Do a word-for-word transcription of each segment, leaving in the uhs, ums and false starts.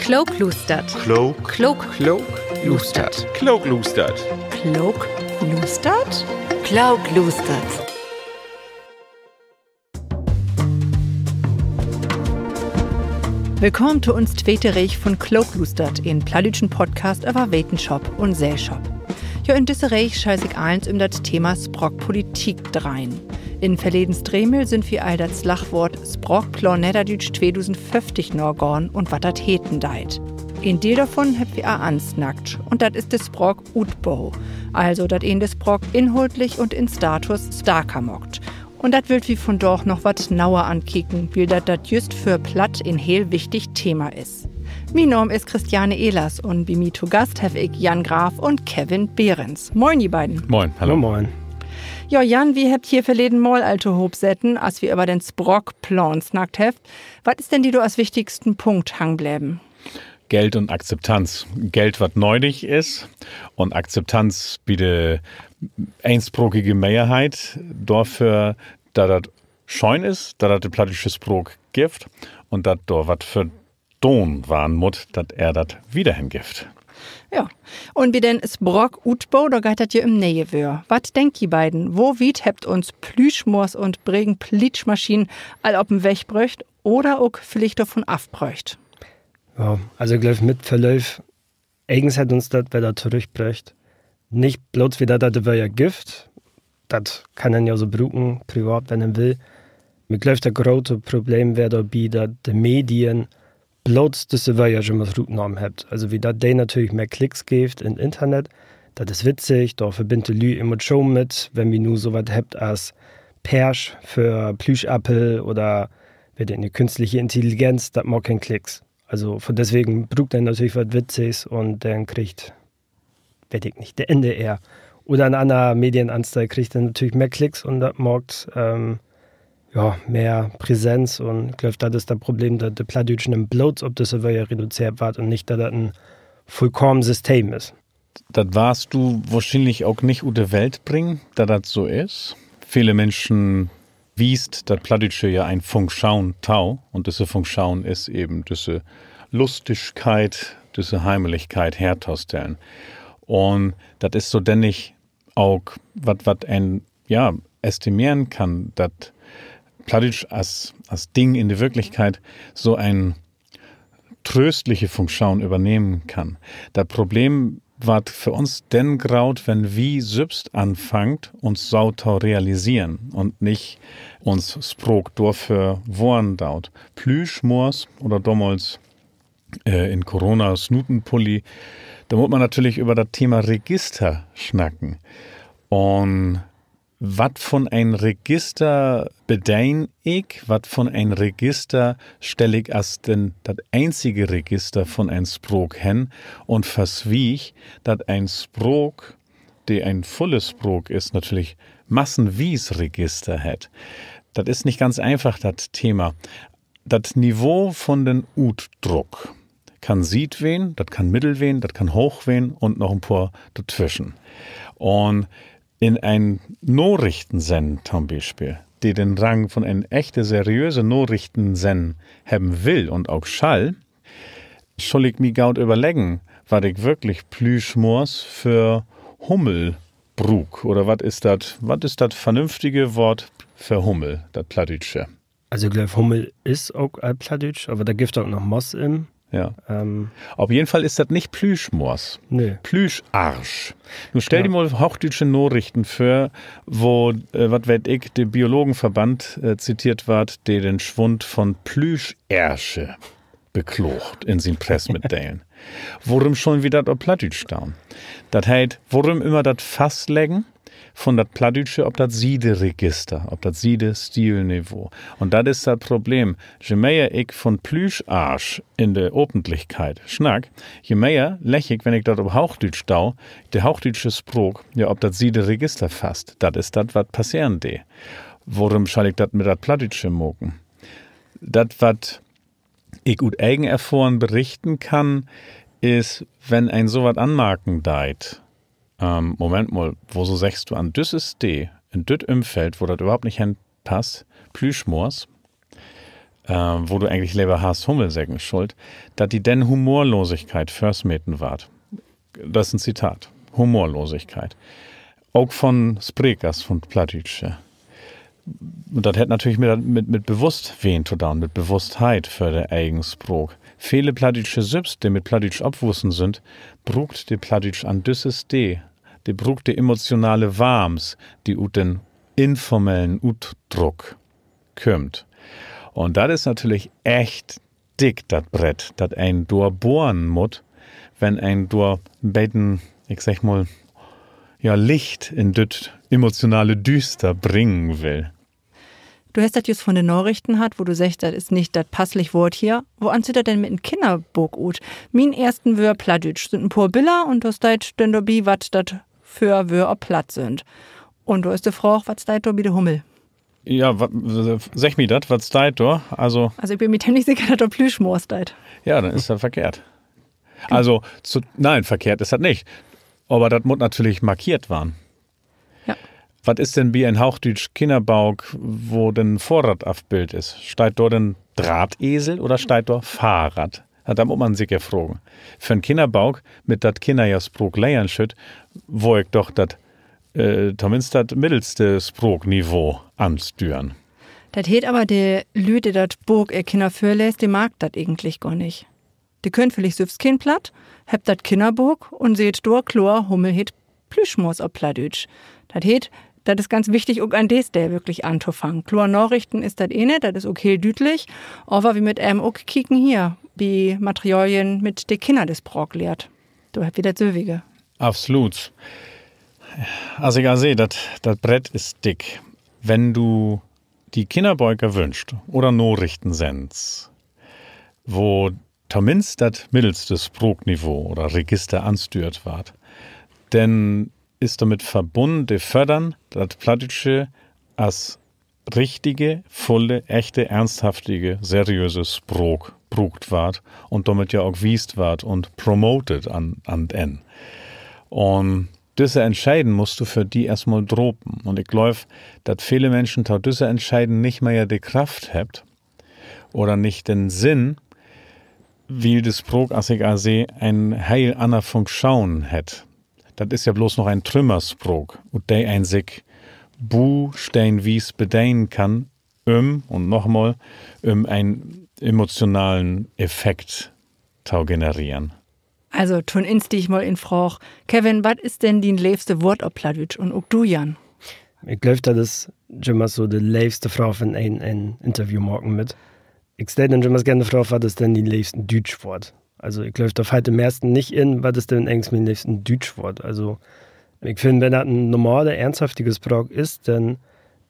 Klookluustert. Klook. Klook. Klookluustert. Klookluustert. Klookluustert. Klookluustert. Willkamen to uns tweete Reeg vun Klookluustert, en plattdüütschen Podcast över Wetenschop un Sellschop. Jo, in düsse Reeg schall sik allens üm dat Thema Spraakpolitik dreihen. In verleden Stremel sünd wi all dat Slagwoort Spraakplaan Nedderdüütsch tweedusendföfftig nagahn un wat dat heten deit. En Deel dorvun hebbt wi al ansnackt, un dat is de Spraakutbo. Also, dat een de Spraak inhaltlich un in Status starker maakt. Un dat wüllt wi vundaag noch wat nauer ankieken, wiel dat dat jüst för Platt en heel wichtig Thema is. Mien Naam is Christiane Ehlers un bi mi to Gast heff ik Jan Graf un Kevin Behrens. Moin, ji beiden. Moin, hallo. Moin. Ja, Jan, wi hebbt hier verleden Mal al tohoop seten, as wi över den Spraakplaan snackt hebbt. Wat is denn di dor as wichtigsten Punkt hangen bleven? Geld un Akzeptanz. Geld, wat nödig is, un Akzeptanz bi de eensprakige Mehrheit dorför, dat dat schöön is, dat dat de plattdüütsche Spraak gifft un dat dor wat för doon warrn mutt, dat ehr dat wiederhen gifft. Ja, un bi den Spraakutbo, dor geiht dat ja üm ne'e Wöör. Wat denkt ji beiden? Wo wiet hebbt uns Plüschmoors un Bregenplietschmaschinen al op en Weg bröcht oder ok villicht dorvun afbröcht? Ja, also ik glööv, mit Verlööv, egens hett uns dat wedder torüchbröcht. Nich blots, wiel dat dat de Wöör gifft, dat kann een ja so bruken, privat, wenn een will. Ik glööv, dat grote Problem weer dorbi, dat de Medien blots düsse Wöör jümmers rutnahmen hebbt. Also, wiel dat de natürlich mehr Klicks geevt in't Internet. Dat is witzig, dor verbinnt de Lüüd Emotschoon mit. Wenn wi nu so wat hebbt as Persch för Plüschappel oder, weet ik nich, künstliche Intelligenz, dat maakt keen Klicks. Also, vun deswegen bruukt een natürlich wat Witzigs un denn kriggt, weet ik nich, de N D R oder en anner Medienanstalt kriggt denn natürlich mehr Klicks un dat maakt, ähm, ja, mehr Präsenz un ik glööv, dat is dat Problem, dat de Plattdüütsch denn blots op düsse Wöör reduzeert warrt un nich, dat dat en vullkamen System is. Dat warrst du wohrschienlich ok nich ut de Welt bringen, dat dat so is. Vele Minschen wiest dat Plattdüütsche ja en Funkschoon to, un düsse Funkschoon is even düsse Lustigkeit, düsse Heimelichkeit hertostellen. Un dat is so, denk ik, ok wat, wat een, ja, estimeren kann, dat Plattdüütsch as, as Ding in de Wirklichkeit so en tröstliche Funkschoon övernehmen kann. Dat Problem warrt för uns denn groot, wenn wi sülvst anfangt, uns so to realiseren un nich uns Spraak dorför wohren doot. Plüschmoors oder domals, äh, in Corona Snutenpulli, dor mutt man natürlich över dat Thema Register snacken. Un wat för en Register bedeen ik, wat för en Register stell ik as denn dat eenzige Register vun en Spraak hen un verswieg, dat en Spraak, de en vulle Spraak is, natürlich massenwies Register hett. Dat is nich ganz eenfach, dat Thema. Dat Niveau vun den Utdruck kann siet ween, dat kann middel ween, dat kann hooch ween un noch en poor dortwischen. Un in en Narichtensennen to'n Bispeel, de den Rang vun en echte, seriöse Narichtensennen hebben will un ok schall, schull ik mi goot överleggen, wat ik würklich Plüschmoors för Hummel bruuk. Oder wat is dat, wat is dat vernünftige Woort för Hummel, dat plattdüütsche? Also, ik glööv, Hummel is ok al plattdüütsch, aver dor gifft dat ok noch Moss in. Ja. Op jeden Fall is dat nich Plüschmoors. Nee. Plüscharsch. Nu stell di mal hoochdüütsche Narichten vör, wo, äh, wat weet ik, de Biologenverband, äh, ziteert warrt, de den Schwund vun Plüschärsche beklaagt in sien Pressmitdelen. Worüm schullen wi dat op Plattdüütsch doon? Dat heet, worüm ümmer dat Fastleggen vun dat Plattdüütsche op dat siede Register, op dat siede Stilniveau? Un dat is dat Problem. Je mehr ik vun Plüscharsch in de Apentlichkeit snack, je mehr legg ik, wenn ik dat op Hoochdüütsch do, de hoochdüütsche Spraak ja op dat siede Register fast. Dat is dat, wat passeren deit. Worüm schall ik dat mit dat Plattdüütsche maken? Dat, wat ik ut egen Erfohren berichten kann, is, wenn een so wat anmarken deit, ähm, Moment mal, woso seggst du an düsse Steed, in düt Ümfeld, wo dat överhaupt nich henpasst, Plüschmoors, äh, wo du egentlich lever harrst Hummel seggen schullt, dat di denn Humorlosigkeit vörsmeten warrt. Dat is en Zitat. Humorlosigkeit. Ok von Sprekers vun Plattdüütsche. Un dat hett natürlich mit, mit, mit Bewusstween to doon, mit Bewusstheit för de egen Spraak. Vele Plattdüütsche sülvst, de mit Plattdüütsch opwussen sünd, bruukt de Plattdüütsch an düsse Steed. De bruukt de emotionale Warms, de ut den informellen Utdruck kümmt. Un dat is natürlich echt dick, dat Brett, dat een dor bohren mutt, wenn een dor beten, ik segg mal, ja, Licht in düt emotionale Düüster bringen will. Du hest dat jüst von de Narichten hatt, wo du seggst, dat is nich dat passlich Woort hier. Woans süht dat denn mit en Kinnerbook ut? Mien eersten Wöör Plattdüütsch, sünd en poor Biller un dor steiht denn dorbi, wat dat för Wöör op Platt sünd. Un dor is de Fraag, wat steiht dor bi de Hummel? Ja, wa-, segg mi dat, wat steiht dor? Also, also ik bün mi temlich seker, dat dor Plüschmoors steiht. Ja, denn is dat verkehrt. Also, zu, nee, verkehrt is dat nich. Aver dat mutt natürlich markeert warrn. Ja. Wat is denn bi en hoochdüütsch Kinnerbook, wo denn Fohrrad afbildt is? Steiht dor denn Drahtesel oder steiht dor Fahrrad? Ja, dat mutt man sik ja fragen. För en Kinnerbook, mit dat Kinner ja Spraak lehren schüllt, wull ik doch dat, äh, tominnst dat middelste Spraakniveau anstüern. Dat heet aver, de Lüüd, de dat Book ehr Kinner vörleest, de markt dat egentlich gor nich. De köönt villicht sülvst keen Platt, hebbt dat Kinnerbook un seht dor kloor, Hummel heet Plüschmoors op Plattdüütsch. Dat heet, dat is ganz wichtig, ok an de Steed würklich antofangen. Kloor, Narichten is dat ene, dat is ok heel düütlich. Aver wi mööt even ok kieken hier, bi Materialien, mit de Kinner de Spraak lehrt. Dor hebbt wi dat sülvige. Absolut. As ik al sä, dat, dat Brett is dick. Wenn du di Kinnerböker wünschst oder Narichten sendst, wo tominnst dat middelste Spraakniveau oder Register anstüert warrt, denn is dormit verbunnen de Föddern, dat Plattdüütsche as richtige, vulle, echte, eernsthaftige, seriöse Spraak bruukt warrt un dormit ja ok wiest warrt un promoted an, an 't Enn. Un düsse Entscheiden musst du för di eerstmal drapen. Un ik glööv, dat vele Minschen to düsse Entscheiden nich mehr de Kraft hebbt oder nich den Sinn, wiel de Spraak, as ik al sä, en heel anner Funktion hett. Dat is ja bloots noch en Trümmerspraak, ut de een sik busteinwies bedenen kann, üm, un nochmal, üm en emotionalen Effekt to genereren. Also, to'n Instieg mal en Fraag. Kevin, wat is denn dien leevste Woort op Plattdüütsch? Un ok du, Jan? Ik glööv, dat is jümmers so de leevste Fraag, wenn een en Interview maken mutt. Ik stell denn jümmers geern de Fraag: Wat is denn dien leevsten düütsch Woort? Also, ik glööv, dor fallt de meersten nich in, wat is denn egens mien leevsten düütsch Woort? Also, ik finn, wenn dat en normale, eernsthaftige Spraak is, denn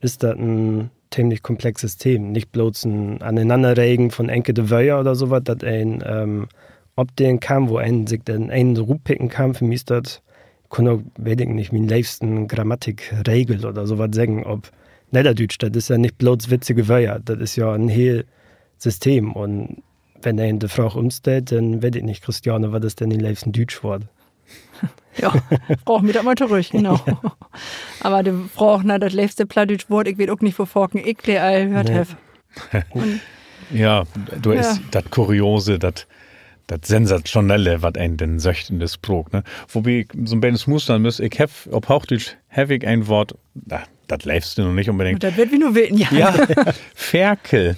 is dat en teemlich komplex System. Nich bloots en Aneenannerregen von enkelte Wöör oder so wat, dat een, ähm, opdelen kann, wo een sik denn een rutpicken kann. För mi is dat, kunn ok, weet ik nich, mien leevsten Grammatikregel oder so wat seggen op Nedderdüütsch. Dat is ja nich bloots witzige Wöör, dat is ja en heel System. Un wenn een de Fraag ümstellt, denn weet ik nich, Christiane, wat is denn dien leevsten düütsch Woort? Ja, fraag mi dat mal torüch, genau. Aver de Fraag na dat leevste plattdüütsch Woort, ik weet ok nich, wo faken ik de al höört heff. Ja, dor is dat Kuriose, dat, dat Sensationelle, wat een denn söcht in de Spraak, ne? Wobi ik so'n beten smustern müss, ik heff, op Hoochdüütsch heff ik en Woort, na, dat leevste nu nich unbedingt. Dat wüllt wi nu weten, ja. Ja, Ferkel.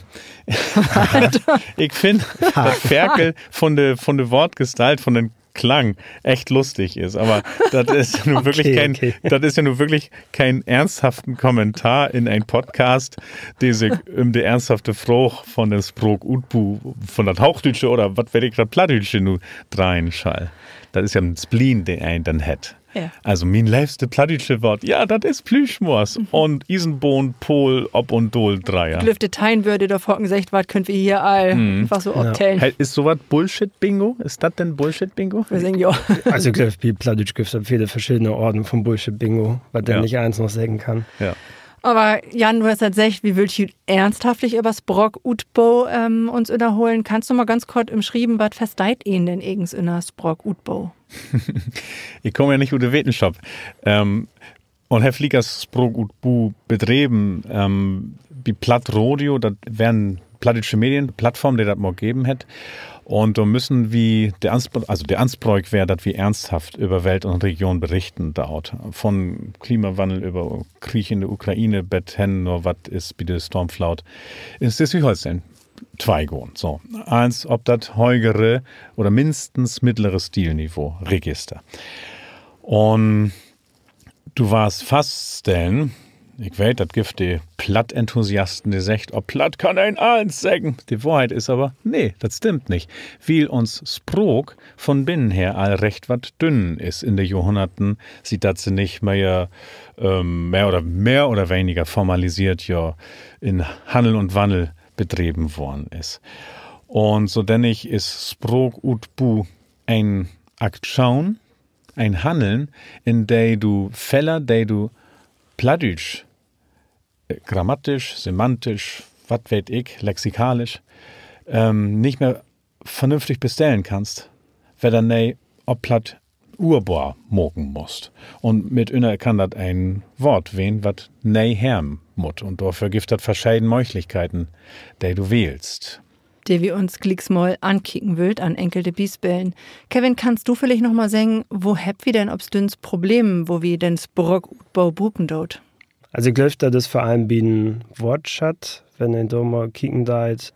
Ik finn, dat Ferkel von de, von de Woortgestalt, von den Klang echt lustig is. Aver dat is ja nu würklich keen, dat is ja nu würklich keen eernsthaften Kommentar in en Podcast, de sik üm de eernsthafte Fraag von den Spraakutbo von dat Hoochdüütsche oder wat weet ik, dat Plattdüütsche nu dreihen schall. Dat is ja en Spleen, de een denn hett. Also, mien leevste plattdüütsche Woort, ja, dat is Plüschmoors. Un Iesenbahn, Pool, Op- un Dooldreier. Ik glööv, de teihn Wöör, de dor faken seggt warrt, köönt wi hier al eenfach so optellen. Is so wat Bullshit-Bingo? Is dat denn Bullshit-Bingo? Also, ik glööv, bi Plattdüütsch gifft dat vele verschedene Oorten von Bullshit-Bingo, wat denn nich eens noch seggen kann. Aver Jan, du hest dat seggt, wi wüllt hüüt eernsthaftig över Spraakutbo, ähm, uns ünnerholen. Kannst du mal ganz kort ümschrieven, wat versteiht een denn egens ünner Spraakutbo? Ik kaam ja nich ut de Wetenschop. Ähm, un heff liekers Spraakutbo bedreven, ähm, bi Plattradio, dat weren plattdüütsche Medienplattform, de dat mal geven hett. Un dor müssen wi, de Anspr-, also de Anspröök weer, dat wi eernsthaft över Welt un Region berichten doot. Von Klimawannel över Krieg in de Ukraine bet hen na wat is bi de Stormfloot in Sleswig-Holsteen twei gahn. So, allens op dat högere oder minnstens middlere Stilniveau, Register. Un du warrst faststellen, ik weet, dat gifft de Platt-Enthusiasten, de seggt, op Platt kann een allens seggen. De Wohrheit is aver, nee, dat stimmt nich. Wiel uns Spraak von binnen her al recht wat dünn is in de Johrhunnerten, siet dat se nich mehr, ähm, mehr oder, mehr oder weniger formaliseert, ja, in Hannel un Wannel bedreven worrn is. Un sodennig is Spraakutbo en Aktschoon, en Hanneln, in de du Feller, de du plattdüütsch, äh, grammatisch, semantisch, wat weet ik, lexikalisch, ähm, nich mehr vernünftig bestellen kannst, wedder nee op Platt urbor maken musst. Un mitünner kann dat en Woort ween, wat nee her mutt. Un dorför gifft dat verscheden Mööglichkeiten, de du wählst. De wi uns glieks mal ankieken wüllt an enkelte Bispelen. Kevin, kannst du villicht noch mal seggen, wo hebbt wi denn opstunns Problemen, wo wi den Spraakutbo bruken doot? Also, ik glööv, dat is vör allem bi'n Woortschatt, wenn een dor mal kieken deit,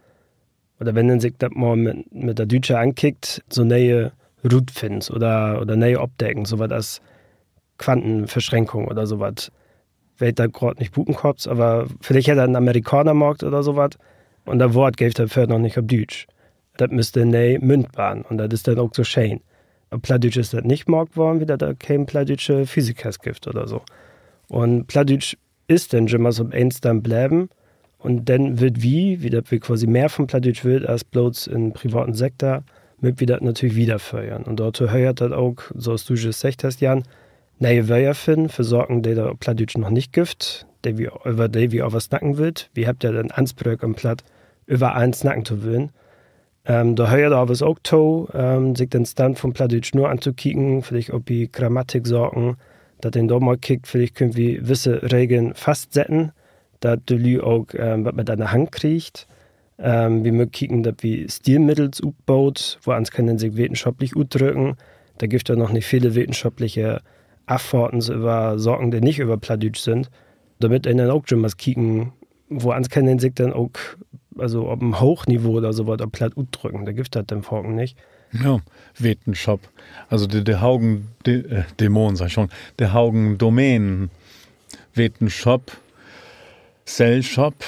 oder wenn een sik dat mal mit, mit dat Düütsche ankiekt, so ne'e Rutfinnen oder, oder ne'e Opdecken, so wat as Quantenverschränkung oder so wat. Weet dat graad nich butenkopps, aver villicht hett dat en Amerikaner maakt oder so wat. Un dat Woort geev dat vörher noch nich op Düütsch. Dat müss denn nee münt warrn. Un dat is denn ok so scheen. Op Plattdüütsch is dat nich maakt worrn, wiel dat dor keen plattdüütsche Physikers gifft oder so. Un Plattdüütsch is denn jümmers op een Stand bleven. Un denn wüllt wi, wiel dat wi quasi mehr von Plattdüütsch wüllt as bloots in'n privaten Sektor, mööt wi dat natürlich wiederföhren. Un dorto höört dat ok, so as du jüst seggt hest, Jan, ne'e Wöör finnen för Saken, de dat op Plattdüütsch noch nich gifft, de wi, över de wi aver snacken wüllt. Wi hebbt ja den Anspröök, op Platt över allens snacken to wüllen. Ähm, dor höört avers ok to, ähm, sik den Stand von Plattdüütsch nu antokieken, villicht ok bi Grammatiksaken, dat een dor mal kiekt, villicht köönt wi wisse Regeln fastsetten, dat de Lüüd ok, ähm, wat mit an de Hand kriegt. Ähm, wi mööt kieken, dat wi Stilmiddels utboot, woans kann een sik wetenschoplich utdrücken. Dor gifft dat noch nich vele wetenschopliche Affatens över Saken, de nich över Plattdüütsch sünd. Dormit een denn ok jümmers kieken, woans kann een sik denn ok, also op en hooch Niveau oder so wat op Platt utdrücken. Dor gifft dat denn faken nich. Ja, Wetenschop. Also de, de hogen, de, äh, Dämon, segg ik schon, de hogen Domänen. Wetenschop, Sellschop,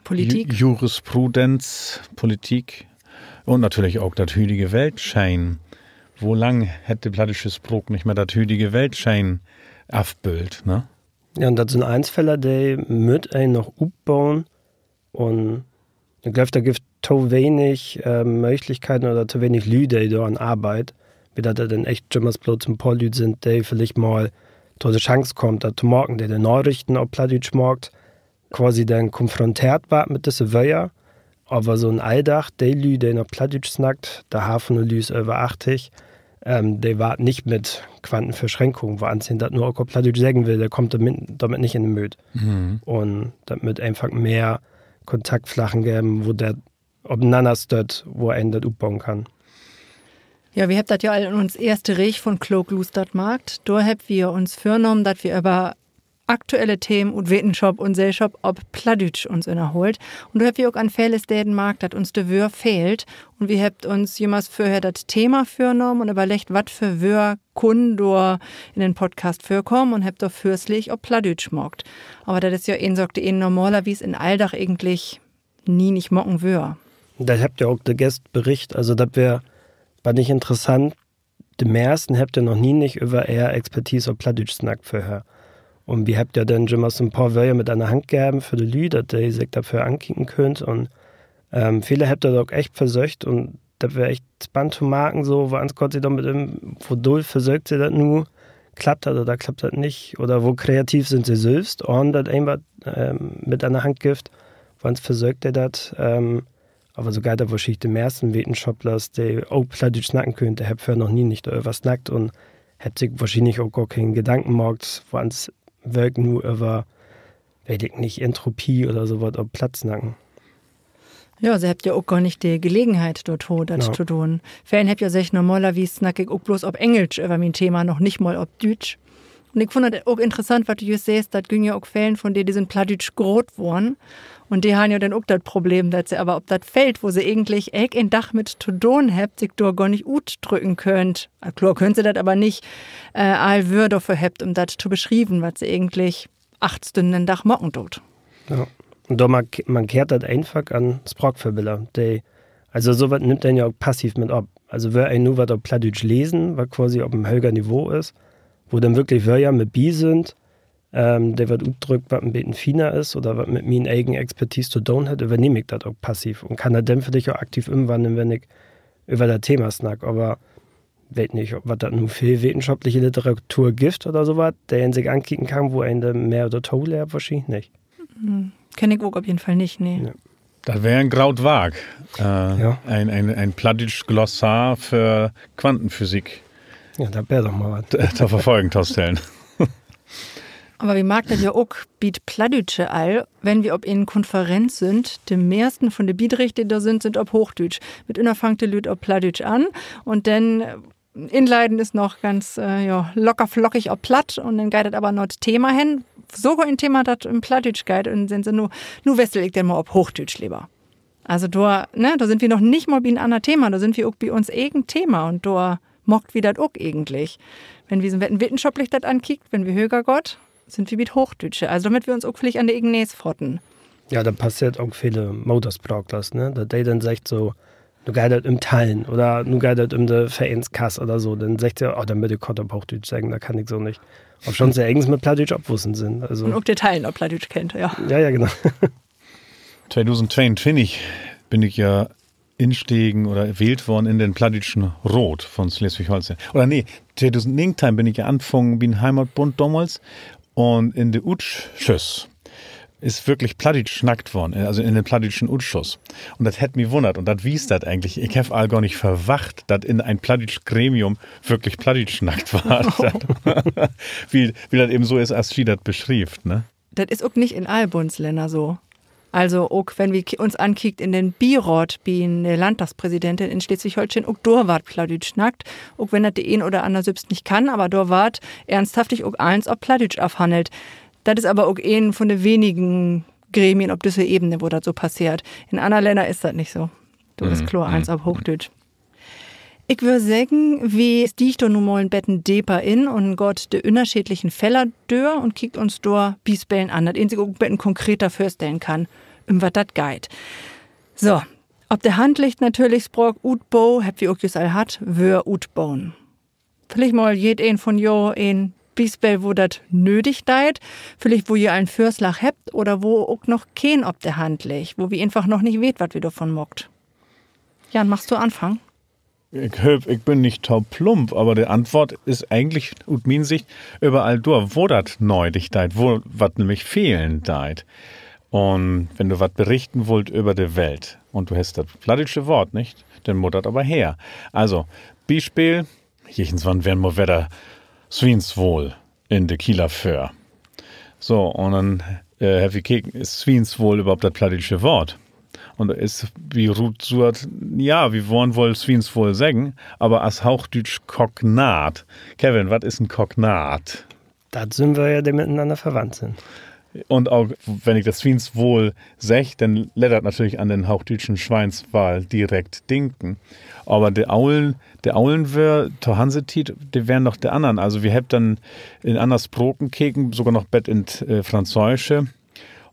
Politik. Ju-, Jurisprudenz, Politik un natürlich ok dat hüdige Weltscheen. Wo lang hett de plattdüütsche Spraak nich mehr dat hüdige Weltscheen afbildt, ne? Ja, un dat sünd allens Feller, de mööt een noch utboen. Un ik glööv, dor gifft to wenig, äh, Mööglichkeiten oder to wenig Lüüd, de dor an arbeidt. Wiel dat denn echt jümmers bloots en poor Lüüd sünd, de villicht mal to de Chance kaamt, dat to maken, de de Narichten op Plattdüütsch maakt, quasi denn konfronteert warrt mit düsse Wöör. Aver so in'n Alldag, de Lüüd, de noch Plattdüütsch snackt, dor harrn wi nu Lüüd över achtig, ähm, de warrt nich mit Quantenverschränkung, woans een dat nu ok op Plattdüütsch seggen will, de kummt dormit, dormit nich in de Mööt. Un dat mööt eenfach mehr Kontaktflachen geven, wo dat openanner stött, wo een dat utboen kann. Ja, wi hebbt dat ja al in uns eerste Reeg von Klookluustert markt. Dor hebbt wi uns vörnahmen, dat wi över aktuelle Themen ut Wetenschop un Sellschop op Plattdüütsch uns ünnerhoolt. Un dor hebbt wi ok an vele Steden markt, dat uns de Wöör fehlt. Un wi hebbt uns jümmers vörher dat Thema vörnahmen un överleggt, wat för Wöör kunn dor in den Podcast vörkamen, un hebbt dor Vörsläg op Plattdüütsch maakt. Aver dat is ja en Saak, de een normalerwies in'n Alldag egentlich nie nich maken wöör. Dat hebbt ja ok de Gäst bericht. Also dat weer, weer nich interessant. De meersten hebbt ja noch nie nich över ehr Expertise op Plattdüütsch snackt vörher. Un wi hebbt ja denn jümmers en poor Wöör mit an de Hand geven för de Lüüd, dat de sik dat vörher ankieken köönt. Un, ähm, vele hebbt dat ok echt versöcht un dat weer echt spannend to marken, so, woans gaht se dormit üm, wo dull versöökt se dat nu, klappt dat oder klappt dat nich? Oder wo kreativ sünd se sülvst, ahn dat een wat, ähm, mit an de Hand gifft? Woans versöökt de dat? Ähm, aver so geiht dat wohrschienlich de meersten Wetenschopplers, de ok Plattdüütsch snacken köönt, de hebbt vörher noch nie nich doröver snackt un hebbt sik wohrschienlich ok gor keen Gedanken maakt, woans wöör ik nu över, weet ik nich, Entropie oder so wat op Platt snacken. Ja, se hebbt ja ok gor nich de Gelegenheit dorto, dat to doon. Velen hebbt ja seggt, normalerwies snack ik ok bloots op Engelsch över mien Thema, noch nich mal op Düütsch. Un ik funn dat ok interessant, wat du jüst seggst, dat güng ja ok velen vun de, de sünd plattdüütsch groot worrn. Un de harrn ja denn ok dat Problem, dat se aver op dat Feld, wo se egentlich elkeen Dag mit to doon hebbt, sik dor gor nich utdrücken köönt. Kloor köönt se dat, aver nich all Wöör dorför hebbt, üm dat to beschrieven, wat se egentlich acht Stünnen den Dag maken doot. Un dor mankeert dat eenfach an Spraakvörbiller. De, also so wat nimmt een ja ok passiv mit op. Also wöör een nu wat op Plattdüütsch lesen, wat quasi op en höger Niveau is, wo denn würklich Wöör mit bi sünd, de wat utdrückt, wat en beten fiener is oder wat mit mien egen Expertise to doon hett, övernehm ik dat ok passiv un kann dat denn villicht ok aktiv ümwanneln, wenn ik över dat Thema snack. Aver weet nich, wat dat nu veel wetenschapliche Literatur gifft oder so wat, de een sik ankieken kann, wo een denn mehr dorto lehrt, wohrschienlich nich. Kenn ik ok op jeden Fall nich, nee. Dat weer en groot Wark. En plattdüütsch Glossar för Quantenphysik. Ja, dat weer doch mal wat. To verfolgen, to stellen. Aver wi markt dat ja ok bi't Plattdüütsche al, wenn wi op en Konferenz sünd, de mehrsten vun de Bidrääg, de dor sünd, sünd op Hoochdüütsch. Mitünner fangt de Lüüd op Plattdüütsch an un denn Inleiden is noch ganz, ja, locker flockig op Platt un denn geiht dat aver na 't Thema hen. Sogor en Thema, dat in Plattdüütsch geiht, un denn seggt se: Nu wessel ik denn mal op Hoochdüütsch lever. Also dor, ne, dor sünd wi noch nich mal bi 'n anner Thema, dor sünd wi ok bi uns egen Thema un dor maakt wi dat ok egentlich. Wenn wi so 'n beten wetenschapplich dat ankiekt, wenn wi höger gaht, sünd wi bi't Hoochdüütsche. Also dormit wi uns ok villicht an de egen Nees faten. Ja, dat passeert ok vele Moderspraaklers, ne, dat de denn seggt so: Nu geiht dat üm Tallen oder nu geiht dat üm de Vereenskass oder so. Denn seggt se: Oh, dat mutt ik kort op Hoochdüütsch seggen, dat kann ik so nich. Ofschoonst se egens mit Plattdüütsch opwussen sünd, also. Un ok de Tallen op Plattdüütsch kennt, ja. Ja, ja, genau. Tweedusendtweeuntwintig bün ik ja instegen oder wählt worrn in den Plattdüütschen Raat von Sleswig-Holsteen. Oder nee, tweedusendnegenteihn bün ik ja anfungen bi'n Heimatbund domals. Un in de Utschüss is würklich Plattdüütsch snackt worrn, also in den plattdüütschen Utschuss. Un dat hett mi wunnert un dat wiest dat egentlich. Ik heff al gor nich verwacht, dat in en plattdüütsch Gremium würklich Plattdüütsch snackt warrt. Wiel dat even so is, as ji dat beschrievt, ne? Dat is ok nich in all Bundslänner so. Also ok wenn wi uns ankiekt in den Biraat bi de Landtagspräsidentin in Sleswig-Holsteen, ok dor warrt Plattdüütsch snackt. Ok wenn dat de een oder anner sülvst nich kann, aver dor warrt eernsthaftig ok allens op Plattdüütsch afhannelt. Dat is aver ok een vun de wenigen Gremien op düsse Ebene, wo dat so passeert. In anner Länner is dat nich so. Dor is kloor allens op Hoochdüütsch. Ik wöör seggen, wi stiegt dor nu mal en beten deper in un gaht de ünnerscheedlichen Feller dör un kiekt uns dor Bispelen an, dat een sik ok en beten konkreter vörstellen kann, üm wat dat geiht. So, op de Hand liggt natürlich Spraakutbo, hebbt wi ok jüst al hatt, Wöör utboen. Villicht mal jedeen vun jo en Bispeel, wo dat nödig deit, villicht wo ji al en Vörslag hebbt oder wo ok noch keen op de Hand liggt, wo wi eenfach noch nich weet, wat wi dorvon maakt. Jan, magst du anfangen? Ik hööp, ik bün nich to plump, aver de Antwoort is egentlich ut mien Sicht överall dor, wo dat nödig deit, wo wat nämlich fehlen deit. Un wenn du wat berichten wullt över de Welt un du hest dat plattdüütsche Woort nich, denn mutt dat aver her. Also, Bispeel, jichtenswann weren mal wedder Swienswaal in de Kieler Föör. So, un denn hebbt wi keken, is Swienswaal överhaupt dat plattdüütsche Woort? Un dor is bi rutsuert, ja, wi worrn woll Swienswaal seggen, aver as hoochdüütsch Kognat. Kevin, wat is en Kognat? Dat sünd Wöör, de mitenanner verwandt sünd. Un ok, wenn ik dat Swienswaal segg, denn lett dat natürlich an den hoochdüütschen Schweinswal direkt denken. Aver de olen Wöör to Hansetiet, de weren noch de annern. Also wi hebbt denn in anner Spraken keken, sogor noch bet in't Franzöösche.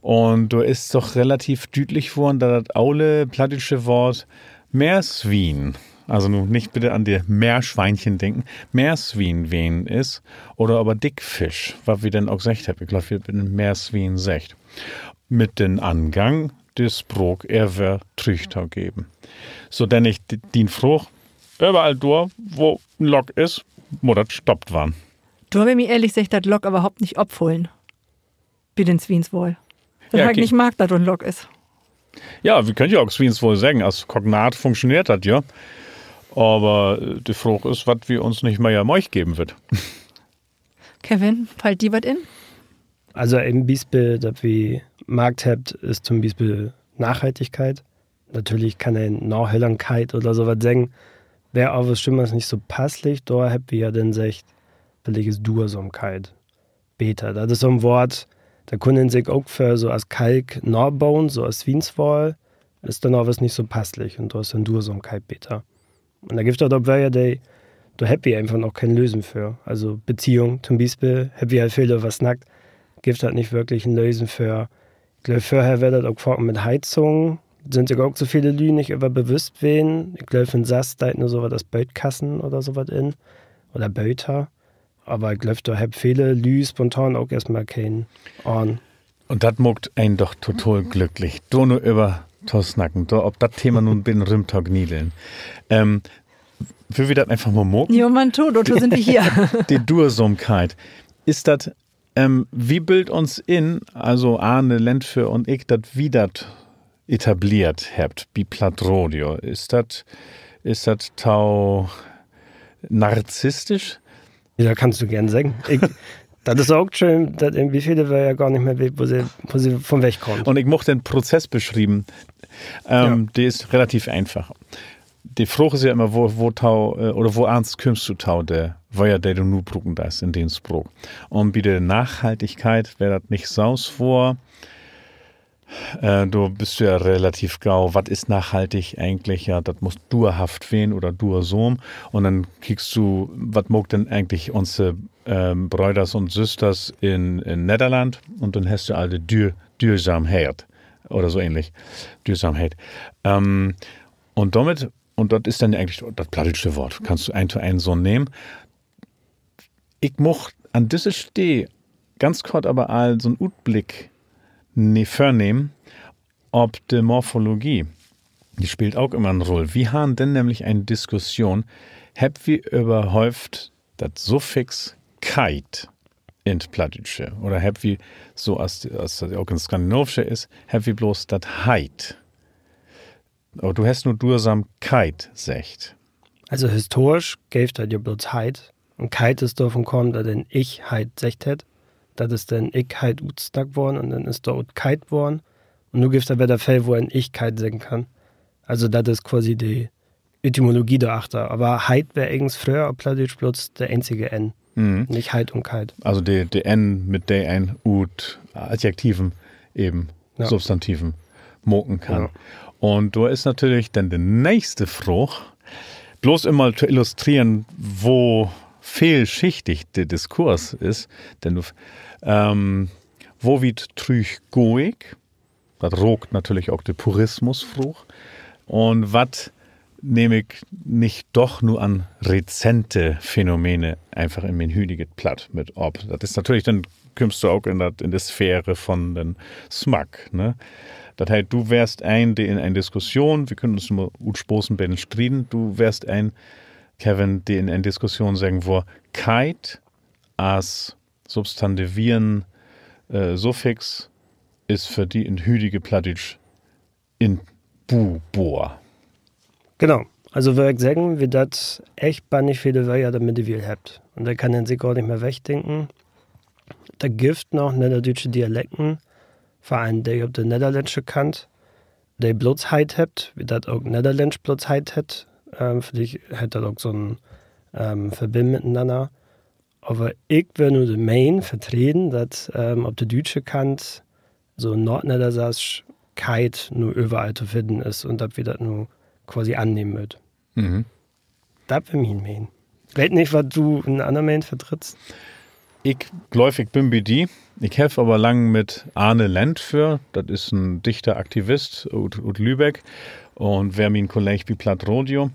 Un dor is doch relativ düütlich worrn, dat dat ole plattdüütsche Woort Meerswien, also nu nich bitte an de Meerschweinchen denken, Meerswien ween is, oder aver Dickfisch, wat wi denn ok seggt hebbt. Ik glööv, wi hebbt Meerswien seggt. Mit den Angang, de Spraak ehr Wöör trüchtogeven. So, denn ik dien Fraag, överall dor, wo en Lock is, mutt dat stoppt warrn. Dor weer mi ehrlich seggt dat Lock överhaupt nich opfullen. Bi den Swienswaal. Dat harr ik nich markt, dat dor en Lock is. Ja, wi köönt ja ok Swienswaal seggen, as Kognat funktioneert dat ja. Aver de Fraag is, wat wi uns nich mehr Möh geven wüllt. Kevin, fallt di wat in? Also en Bispeel, dat wi markt hebbt, is to'n Bispeel Nachhaltigkeit. Natürlich kann een Nahöllerkeit oder so wat seggen. Weer aver jümmers nich so passlich, dor hebbt wi ja denn seggt, villicht is Duersamkeit beter. Dat is so 'n Woort, dat kunn een sik ok vör so as Kalk naboen, so as Swienswaal, is denn aver nich so passlich un dor is denn Duersamkeit beter. Un dor gifft dat ok Wöör, de, dor hebbt wi eenfach noch keen Lösen för. Also Beziehung to'n Bispeel, hebbt wi al veel över snackt, gifft dat nich würklich en Lösen för. Ik glööv, vörher weer dat ok faken mit Heizung, sünd sik ok so vele Lüüd nich över bewusst ween. Ik glööv, in Sass steiht nu so wat as Böötkassen oder so wat in. Oder Böter. Aver ik glööv, dor hebbt vele Lüüd spontan ok eerstmal keen Ahn. Un dat maakt een doch total glücklich, dor nu över to snacken, dor op dat Thema nu 'n beten rümtogniedeln. Wüllt wi dat eenfach mal maken? Jo, man to, dorto sünd wi hier. De Duersamkeit. Is dat, wi billt uns in, also Arne Lentföhr un ik, dat wi dat etableert hebbt bi Plattradio. Is dat, is dat to narzisstisch? Ja, kannst du geern seggen. Ik, dat is ok schöön, dat irgendwie vele Wöör ja gor nich mehr weet, wo se, wo se von wegkaamt. Un ik much den Prozess beschrieven. De is relativ eenfach. De Fraag is ja immer, wo, wo to, oder woans kümmst du to de Wöör, de du nu bruken deist in den Spraak? Un bi de Nachhaltigkeit weer dat nich so swoor. Dor büst du ja relativ gau, wat is nachhaltig egentlich? Ja, dat mutt duerhaft ween oder duersam. Un denn kiekst du, wat maakt denn egentlich unse Bröders un Süsters in, in Nedderland? Un denn hest du all de Düer-, Düersamheit oder so ähnlich. Düersamheit. Un dormit, un dat is denn egentlich dat plattdüütsche Woort, kannst du een to een so nehmen. Ik much an düsse Stee ganz kort aver al so'n Utblick ne-, vörnehmen op de Morphologie. De speelt ok immer en Rull. Wi harrn denn nämlich en Diskussion, hebbt wi överhaupt dat Suffix -keit in't Plattdüütsche? Oder hebbt wi, so as, as dat ok in't Skandinaavische is, hebbt wi bloots dat -heit? Aver du hest nu Duersamkeit seggt. Also historisch geev dat ja bloots -heit. Un -keit is dorvon kamen, dat een -ichheit seggt hett. Dat is denn -ikheit utsnackt worrn un denn is dor ut -keit worrn. Un nu gifft dat wedder Fäll, wo een -ichkeit seggen kann. Also dat is quasi de Etymologie dorachter. Aver -heit weer egens fröher op Plattdüütsch bloots de eenzige N. Nich -heit un -keit. Also de, de N, mit de een ut Adjektiven even Substantiven maken kann. Un dor is natürlich denn de nächste Fraag, bloots üm mal to illustrieren, wo veelschichtig de Diskurs is, denn, wo wiet trüch gah ik? Dat raakt natürlich ok de Purismusfraag. Un wat nehm ik nich doch nu an rezente Phänomene eenfach in mien hüdiget Platt mit op? Dat is natürlich, denn kümmst du ok in dat, in de Sphäre von den Smack, ne? Dat heet, du weerst een, de in en Diskussion, wi köönt uns nu mal ut Spaaß en beten strieden, du weerst een, Kevin, de in en Diskussion seggen wöör, -keit as substantiveren Suffix is för di in hüdige Plattdüütsch inbuboor. Genau. Also wöör ik seggen, wi dat echt bannig vele Wöör ja mittlerwiel hebbt. Un dat kann een sik gor nich mehr wegdenken. Dat gifft noch nedderdüütsche Dialekten, vör allen de op de nedderländsche Kant, de bloots -heit hebbt, wi dat ok Nedderländsch bloots -heit hett. Villicht hett dat ok so'n Verbinnen mitenanner. Aver ik wöör nu de Meen vertreden, dat op de düütsche Kant so Noordneddersassisch -keit nu överall to finnen is un dat wi dat nu quasi annehmen mööt. Dat weer mien Meen. Weet nich, wat du en anner Meen vertrittst. Ik glööv, ik bün bi di. Ik heff aver lang mit Arne Lentföhr, dat is en Dichter, Aktivist ut, ut Lübeck un weer mien Kolleeg bi Plattradio.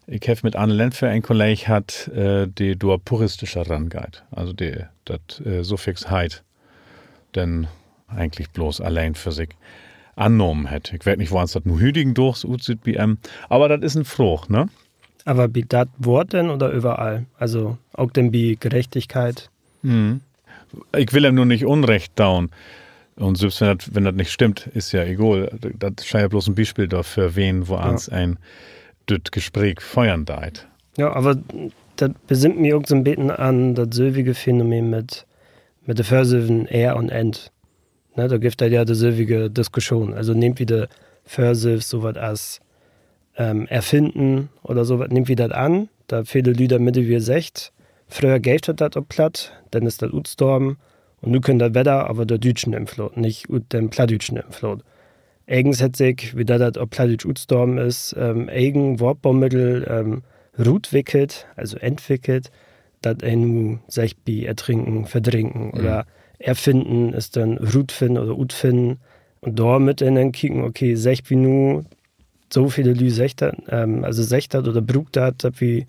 Ik heff mit Arne Lentföhr en Kolleeg hatt, de dor puristischer rangeiht. Also de dat Suffix -heit denn egentlich bloots alleen för sik annahmen hett. Ik weet nich, woans dat nu hüdigendaags utsüht bi em, aver dat is en Fraag, ne? Aver bi dat Woort denn oder överall? Also ok denn bi Gerechtigkeit? Ik will em nu nich Unrecht doon. Un sülvst wenn dat, wenn dat nich stimmt, is ja egal. Dat schall ja bloots en Bispeel dorför ween, woans een düt Gespreek föhren deit. Ja, aver dat besinnt mi ok so'n beten an dat sülvige Phänomen mit, mit de Vörsilven er un ent. Ne, dor gifft dat ja de sülvige Diskussion. Also nehmt wi de Vörsilv, so wat as, ähm, erfinden oder so wat, nehmt wi dat an, dat vele Lüüd dat mittlerwiel seggt: Fröher geev dat dat op Platt, denn is dat utstorven, un nu kümmt dat wedder, aver dör düütschen Infloot, nich ut den plattdüütschen Infloot. Egens hett sik, wiel dat dat op Plattdüütsch utstorven is, ähm, egen Woortbomiddel, ähm, rutwickelt, also entwickelt, dat een nu seggt bi ertrinken, verdrinken oder erfinden is denn rutfinnen oder utfinnen. Un dor mutt een denn kieken, okay, seggt wi nu, so vele Lüüd seggt dat, ähm, also seggt dat oder bruukt dat, dat wi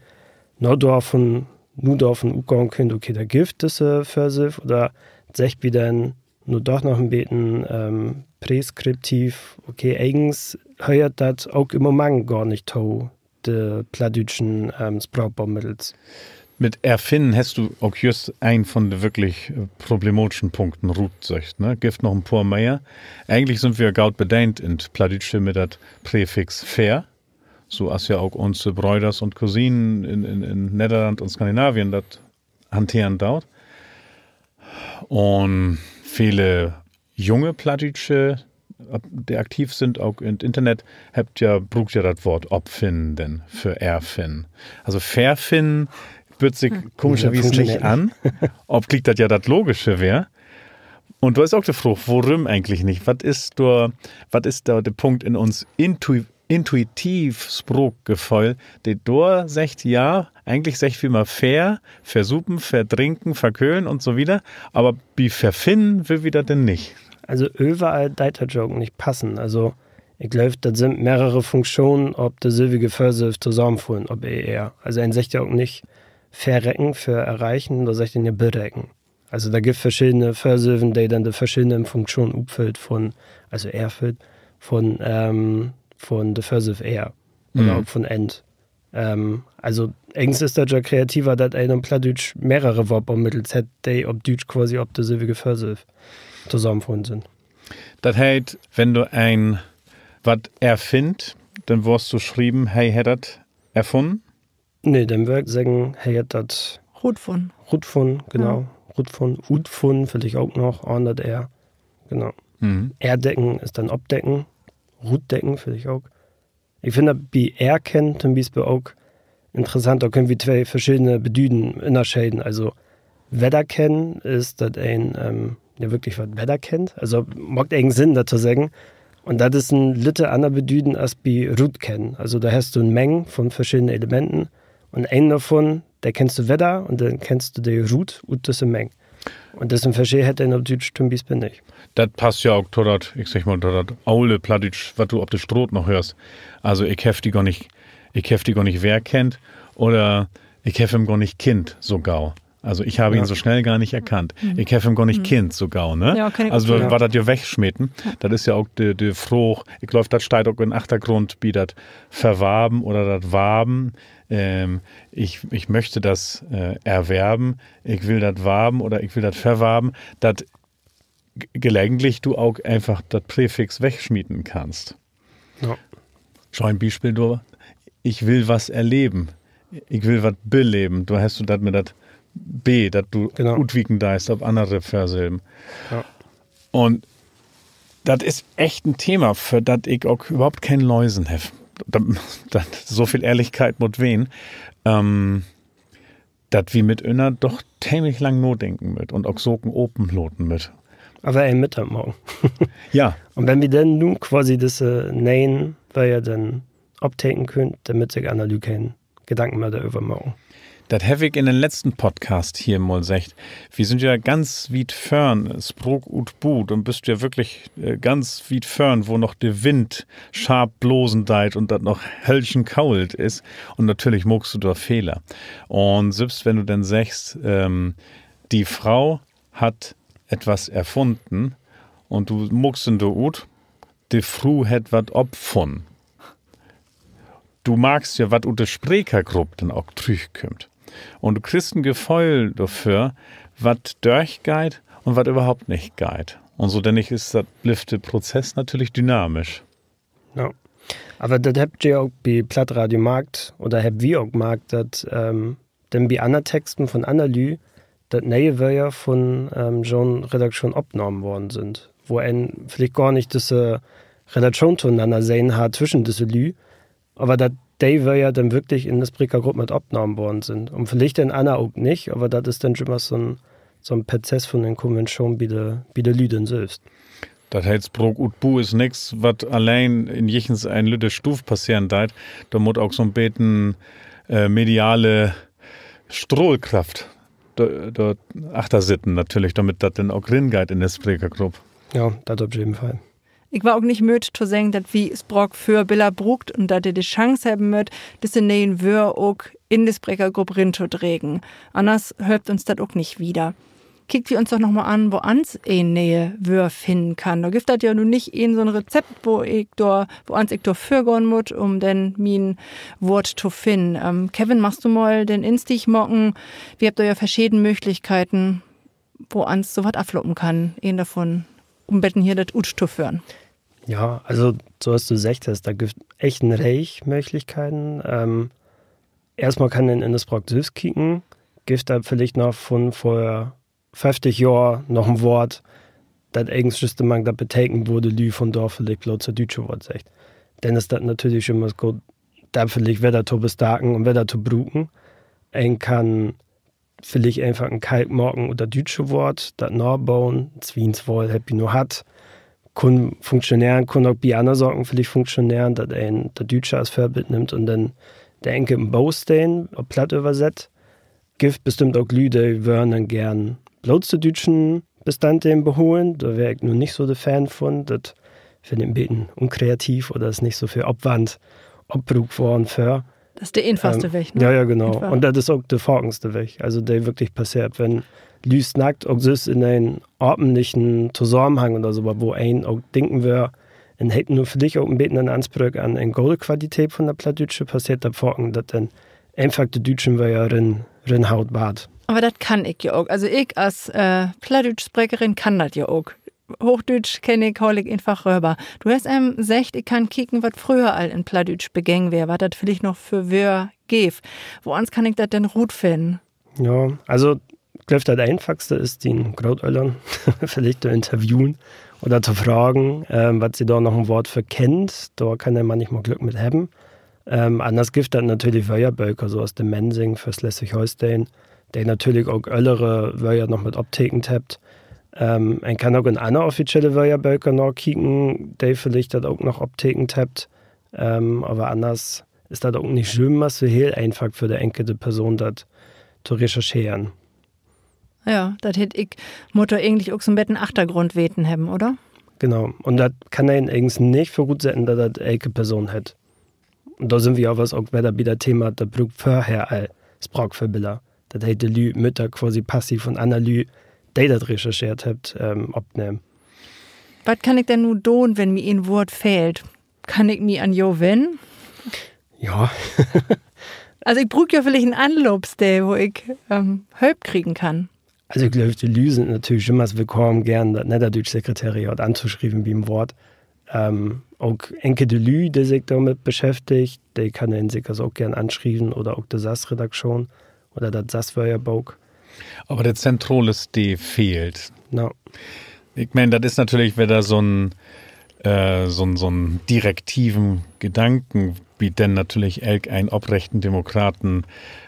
nu dorvon, nu dorvon utgahn köönt, okay, dat gifft düsse Vörsilv, oder seggt wi denn nu doch noch en beten, ähm, preskriptiv, okay, egens höört dat ok in'n Moment gor nich to de plattdüütschen, ähm, Spraakbomiddels. Mit erfinnen hest du ok jüst een von de würklich, äh, problematischen Punkten rutsöcht, ne? Gifft noch en poor mehr. Egentlich sünd wi ja goot bedeent in't Plattdüütsche mit dat Präfix ver, so as ja ok unse Bröders un Cousinen in, in, in Nedderland un Skandinavien dat hanteren doot. Un vele junge Plattdüütsche, de aktiv sünd ok in't Internet, hebbt ja, bruukt ja dat Woort opfinnen denn för erfinnen. Also verfinnen bööt sik komischerwies nich an, opgliek dat ja dat Logische weer. Un dor is ok de Fraag, worüm egentlich nich? Wat is dor, wat is dor de Punkt in uns Intui-, intuitiv Spraakgeföhl, de dor seggt, ja, egentlich seggt wi mal ver-, versupen, verdrinken, verköhlen un so wieder, aver bi verfinnen wüllt wi dat denn nich. Also överall deit dat ja ok nich passen. Also ik glööv, dat sünd mehrere Funktionen op de sülvige Vörsilv tosamenfullen op e r. Also een seggt ja ok nich verrecken för erreichen, dor seggt een ja bereken. Also dor gifft verschedene Vörsilven, de denn de verschedene Funktionen utfüllt von, also erfüllt von, ähm, von de Vörsilv er oder ok von end. Ähm, also egens is dat ja kreativer, dat een op Plattdüütsch mehrere Woortbomiddels hett, de op Düütsch quasi op de sülvige Vörsilv tosamenfullen sünd. Dat heet, wenn dor een wat erfinnt, denn wurrst du schrieven, he hett dat erfunnen? Nee, denn wöör ik seggen, he hett dat rutfunnen. Rutfunnen, genau. Rutfunnen, utfunnen villicht ok noch ahn dat er. Genau. Erdecken is denn opdecken, rutdecken villicht ok. Ik finn dat bi erkennen to'n Bispeel ok interessant, dor köönt wi twee verschedene Bedüden ünnerscheden. Also wedderkennen is, dat een, ähm, ja, würklich wat wedderkennt. Also maakt egen Sinn, dat to seggen. Un dat is en lütte anner Bedüden as bi rutkennen. Also dor hest du en Meng von verschedene Elementen un een dorvun, de kennst du wedder un denn kennst du de rut ut düsse Meng. Un düssen Verscheel hett een op Düütsch to'n Bispeel nich. Dat passt ja ok to dat, ik segg mal, to dat ole Plattdüütsch, wat du op de Straat noch höörst. Also, ik heff di gor nich, ik heff di gor nich wedderkennt oder ik heff em gor nich kennt, so gau. Also, ich habe ihn so schnell gar nicht erkannt. Ik heff em gor nich kennt, so gau, ne? Also, dor warrt dat ja wegsmeten. Dat is ja ok de, de Fraag, ik glööv, dat steiht ok in'n Achtergrund bi dat Verwarven oder dat Warven. Ähm, ich, ich möchte das, äh, erwerben, ik will dat warven oder ik will dat verwarven, dat g-, gelegentlich du ok eenfach dat Präfix wegsmieten kannst. Schöön Bispeel dor, ich will was erleben. Ik will wat beleven. Dor hest du dat mit dat B, dat du utwieken deist op annere Vörsilven. Un dat is echt en Thema, för dat ik ok överhaupt keen Lösen heff. Dat, dat, so veel Ehrlichkeit mutt ween, ähm, dat wi mitünner doch teemlich lang nadenken mööt un ok Saken apen laten mööt. Aver een mutt dat maken. Ja. Un wenn wi denn nu quasi düsse ne'en Wöör denn opteken köönt, denn mööt sik anner Lüüd keen Gedanken mehr doröver maken. Dat heff ik in den letzten Podcast hier mal seggt. Wi sünd ja ganz wiet vörn, Spraakutbuut, un büst ja würklich, äh, ganz wiet vörn, wo noch de Wind scharp blasen deit un dat noch höllschen koolt is. Un natürlich maakst du dor Fehler. Un sülvst wenn du denn seggst, ähm, die Frau hat etwas erfunden, un du maakst denn dor ut, de Fru hett wat opfunnen. Du markst ja, wat ut de Sprekergrupp denn ok trüchkümmt. Un du kriggst en Geföhl dorför, wat dörchgeiht un wat överhaupt nich geiht. Un so, denk ik, is dat, blifft de Prozess natürlich dynamisch. Aver dat hebbt ji ok bi Plattradio markt, oder hebbt wi ok markt, dat, ähm, denn bi anner Texten von anner Lüüd, dat ne'e Wöör von, ähm, so'n Redakschoon opnahmen worrn sünd, wo een villicht gor nich düsse Relatschoon to'nanner sehn harr twüschen düsse Lüüd, aver dat de Wöör denn würklich in de Sprekergrupp mit opnahmen worrn sünd. Un villicht denn anner ok nich, aver dat is denn jümmers so'n, so'n Prozess vun en Konventschoon bi de, bi de Lüüd denn sülvst. Dat heet, Spraakutbo is nix, wat alleen in jichtens en lütte Stuuv passeren deit. Dor mutt ok so'n beten, äh, mediale Strahlkraft dor, dor achter sitten natürlich, dormit dat denn ok ringeiht in de Sprekergrupp. Ja, dat op jeden Fall. Ik warr ok nich mööd to seggen, dat wi Spraakvörbiller bruukt un dat de de Chance hebben mööt, düsse ne'en Wöör ok in de Sprekergrupp rintodregen. Anners hölpt uns dat ok nich wieder. Kiekt wi uns doch noch mal an, woans een ne'e Wöör finnen kann. Dor gifft dat ja nu nich een so'n Rezept, wo ik dor, woans ik dor vörgahn mutt, üm denn mien Woort to finnen. Ähm, Kevin, magst du mal den Instieg maken? Wi hebbt dor ja verscheden Mööglichkeiten, woans so wat aflopen kann. Een dorvun, üm beten hier dat uttoföhren. Ja, also, so as du seggt hest, dat gifft echt en Reeg Mööglichkeiten. Ähm, eerstmal kann een in de Spraak sülvst kieken, gifft dat villicht noch vun vör föfftig Johr noch en Woort, dat egens jüst mang dat betekent, wo de Lüüd vundaag villicht blots dat düütsche Woort seggt. Denn is dat natürlich jümmers goot, dat villicht wedder to bestarken un wedder to bruken. Een kann villicht eenfach en Kalk maken ut dat düütsche Woort, dat naboen, Swienswaal hebbt wi nu hatt. Kunn funktioneren, kunn ok bi anner Saken villicht funktioneren, dat een dat Düütsche as Vörbild nimmt un denn de enkelten Boosteen op Platt översett. Gifft bestimmt ok Lüüd, de wörrn denn geern blots de düütschen Bestanddelen beholen. Dor weer ik nu nich so de Fan vun. Dat finn ik en beten unkreativ oder is nich so veel Opwand opbruukt worrn för. Dat is de eenfachste Weg, ne? Ja, ja, genau. Un dat is ok de fakenste Weg, also de würklich passeert, wenn Lüüd snackt, ok sülvst in en openlichen Tosamenhang oder so wat, wo een ok denken wöör, un hett nu villicht ok en beten en Anspröök an en gode Qualität vun dat Plattdüütsche, passeert dat faken, dat denn eenfach de düütschen Wöör rin, rinhaut warrt. Aver dat kann ik ja ok. Also ik as, äh, Plattdüütschsprekerin kann dat ja ok. Hoochdüütsch kenn ik, haal ik eenfach röver. Du hest even seggt, ik kann kieken, wat fröher al in Plattdüütsch begäng weer, wat dat villicht noch för Wöör geev. Woans kann ik dat denn rutfinnen? Ja, also, ik glööv, dat Eenfachste is, dien Grootöllern villicht to interviewen oder to fragen, ähm, wat se dor noch en Woort för kennt. Dor kann een männichmal Glück mit hebben. Ähm, anners gifft dat natürlich Wöörböker, so as de Mensing för Sleswig-Holsteen, de natürlich ok öllere Wöör noch mit optekent hebbt. Ähm, een kann ok in anner offizielle Wöörböker nakieken, de villicht dat ok noch optekent hebbt. Ähm, aver anners is dat ok nich jümmers so heel eenfach för de enkelte Person, dat to rechercheren. Ja, dat heet, ik mutt dor egentlich ok so'n beten Achtergrundweten hebben, oder? Genau. Un dat kann een egens nich vörutsetten, dat dat elke Person hett. Un dor sünd wi avers ok wedder bi dat Thema, dat bruukt vörher al Spraakvörbiller. Dat heet, de Lüüd mööt dat quasi passiv vun anner Lüüd, de dat rechercheert hebbt, ähm, opnehmen. Wat kann ik denn nu doon, wenn mi en Woort fehlt? Kann ik mi an jo wennen? Ja. Also, ik bruuk ja villicht en Anloopstell, wo ik, ähm, Hölp kriegen kann. Also, ik glööv, de Lüüd sünd natürlich jümmers willkamen, geern dat Nedderdüütsch-Sekretariat antoschrieven bi en Woort. Ähm, ok enkelte Lüüd, de sik dormit beschäftigt, de kann een sik also ok geern anschrieven oder ok de Sass-Redakschoon oder dat Sass-Wöörbook. Aver de zentrale Stee fehlt. Ik meen, dat is natürlich wedder so'n, äh, so'n, so'n direktiven Gedanken, bi den natürlich elk en oprechten Demokraten,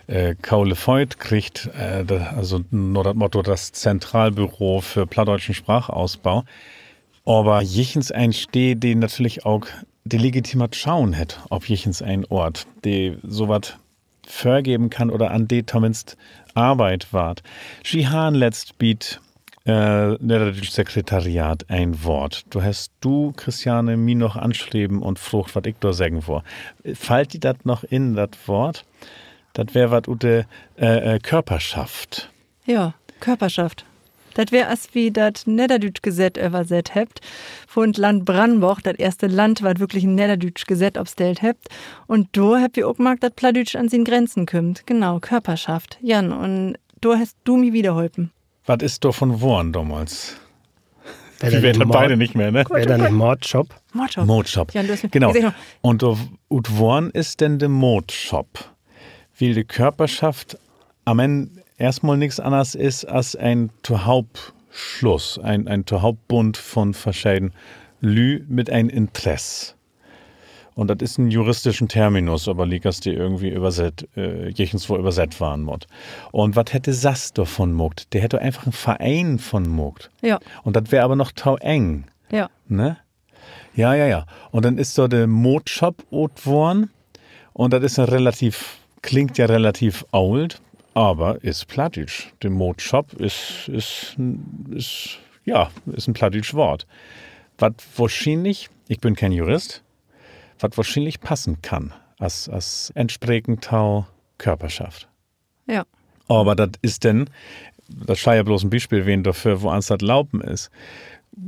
äh, kaule Fööt kriggt, äh, also na dat Motto, dat Zentralbüro för plattdeutschen Sprachausbau. Aver jichtens en Stee, de natürlich ok de Legitimatschoon hett op jichtens en Oort, de so wat vörgeven kann oder an de tominnst arbeidt warrt. Ji harrn letzt bi't, äh, Nedderdüütsch-Sekretariat en Woort. Dor hest du, Christiane, mi noch anschreven un fraagt, wat ik dor seggen wull. Fallt di dat noch in, dat Woort? Dat weer wat ut de, äh, äh, Körperschaft. Ja, Körperschaft. Dat weer, as wi dat Nedderdüütsch-Gesett översett hebbt, vun't Land Brannborg, dat eerste Land, wat würklich en Nedderdüütsch-Gesett opstellt hebbt. Un dor hebbt wi ok markt, dat Plattdüütsch an sien Grenzen kümmt. Genau, Körperschaft. Jan, un dor hest du mi wiederholpen. Wat is dor vun worrn domals? Wi weet dat beide nich mehr, ne? Weer dat nich Maatschop? Maatschop. Genau. Un dor, ut worrn is denn de Maatschop? Wiel de Körperschaft an'n Enn eerstmal nix anners is as en Tohoopsluss, en, en Tohoopbund vun verscheden Lüüd mit en Interess. Un dat is en juristischen Terminus, aver liekers, de irgendwie översett, äh, jichtenswo översett warrn mutt. Un wat hett de Sass dorvon maakt? De hett dor eenfach en Vereen von maakt. Un dat weer aver noch to eng. Ne? Ja, ja, ja. Un denn is dor de Maatschop ut worrn. Un dat is ja relativ, klingt ja relativ oolt, aver is Plattdüütsch. De Maatschop is, is, is, ja, is en plattdüütsch Woort. Wat wohrschienlich, ik bün keen Jurist, wat wohrschienlich passen kann as, as Entspreken to Körperschaft. Aver dat is denn, dat schall ja bloots en Bispeel ween dorför, woans dat lopen is.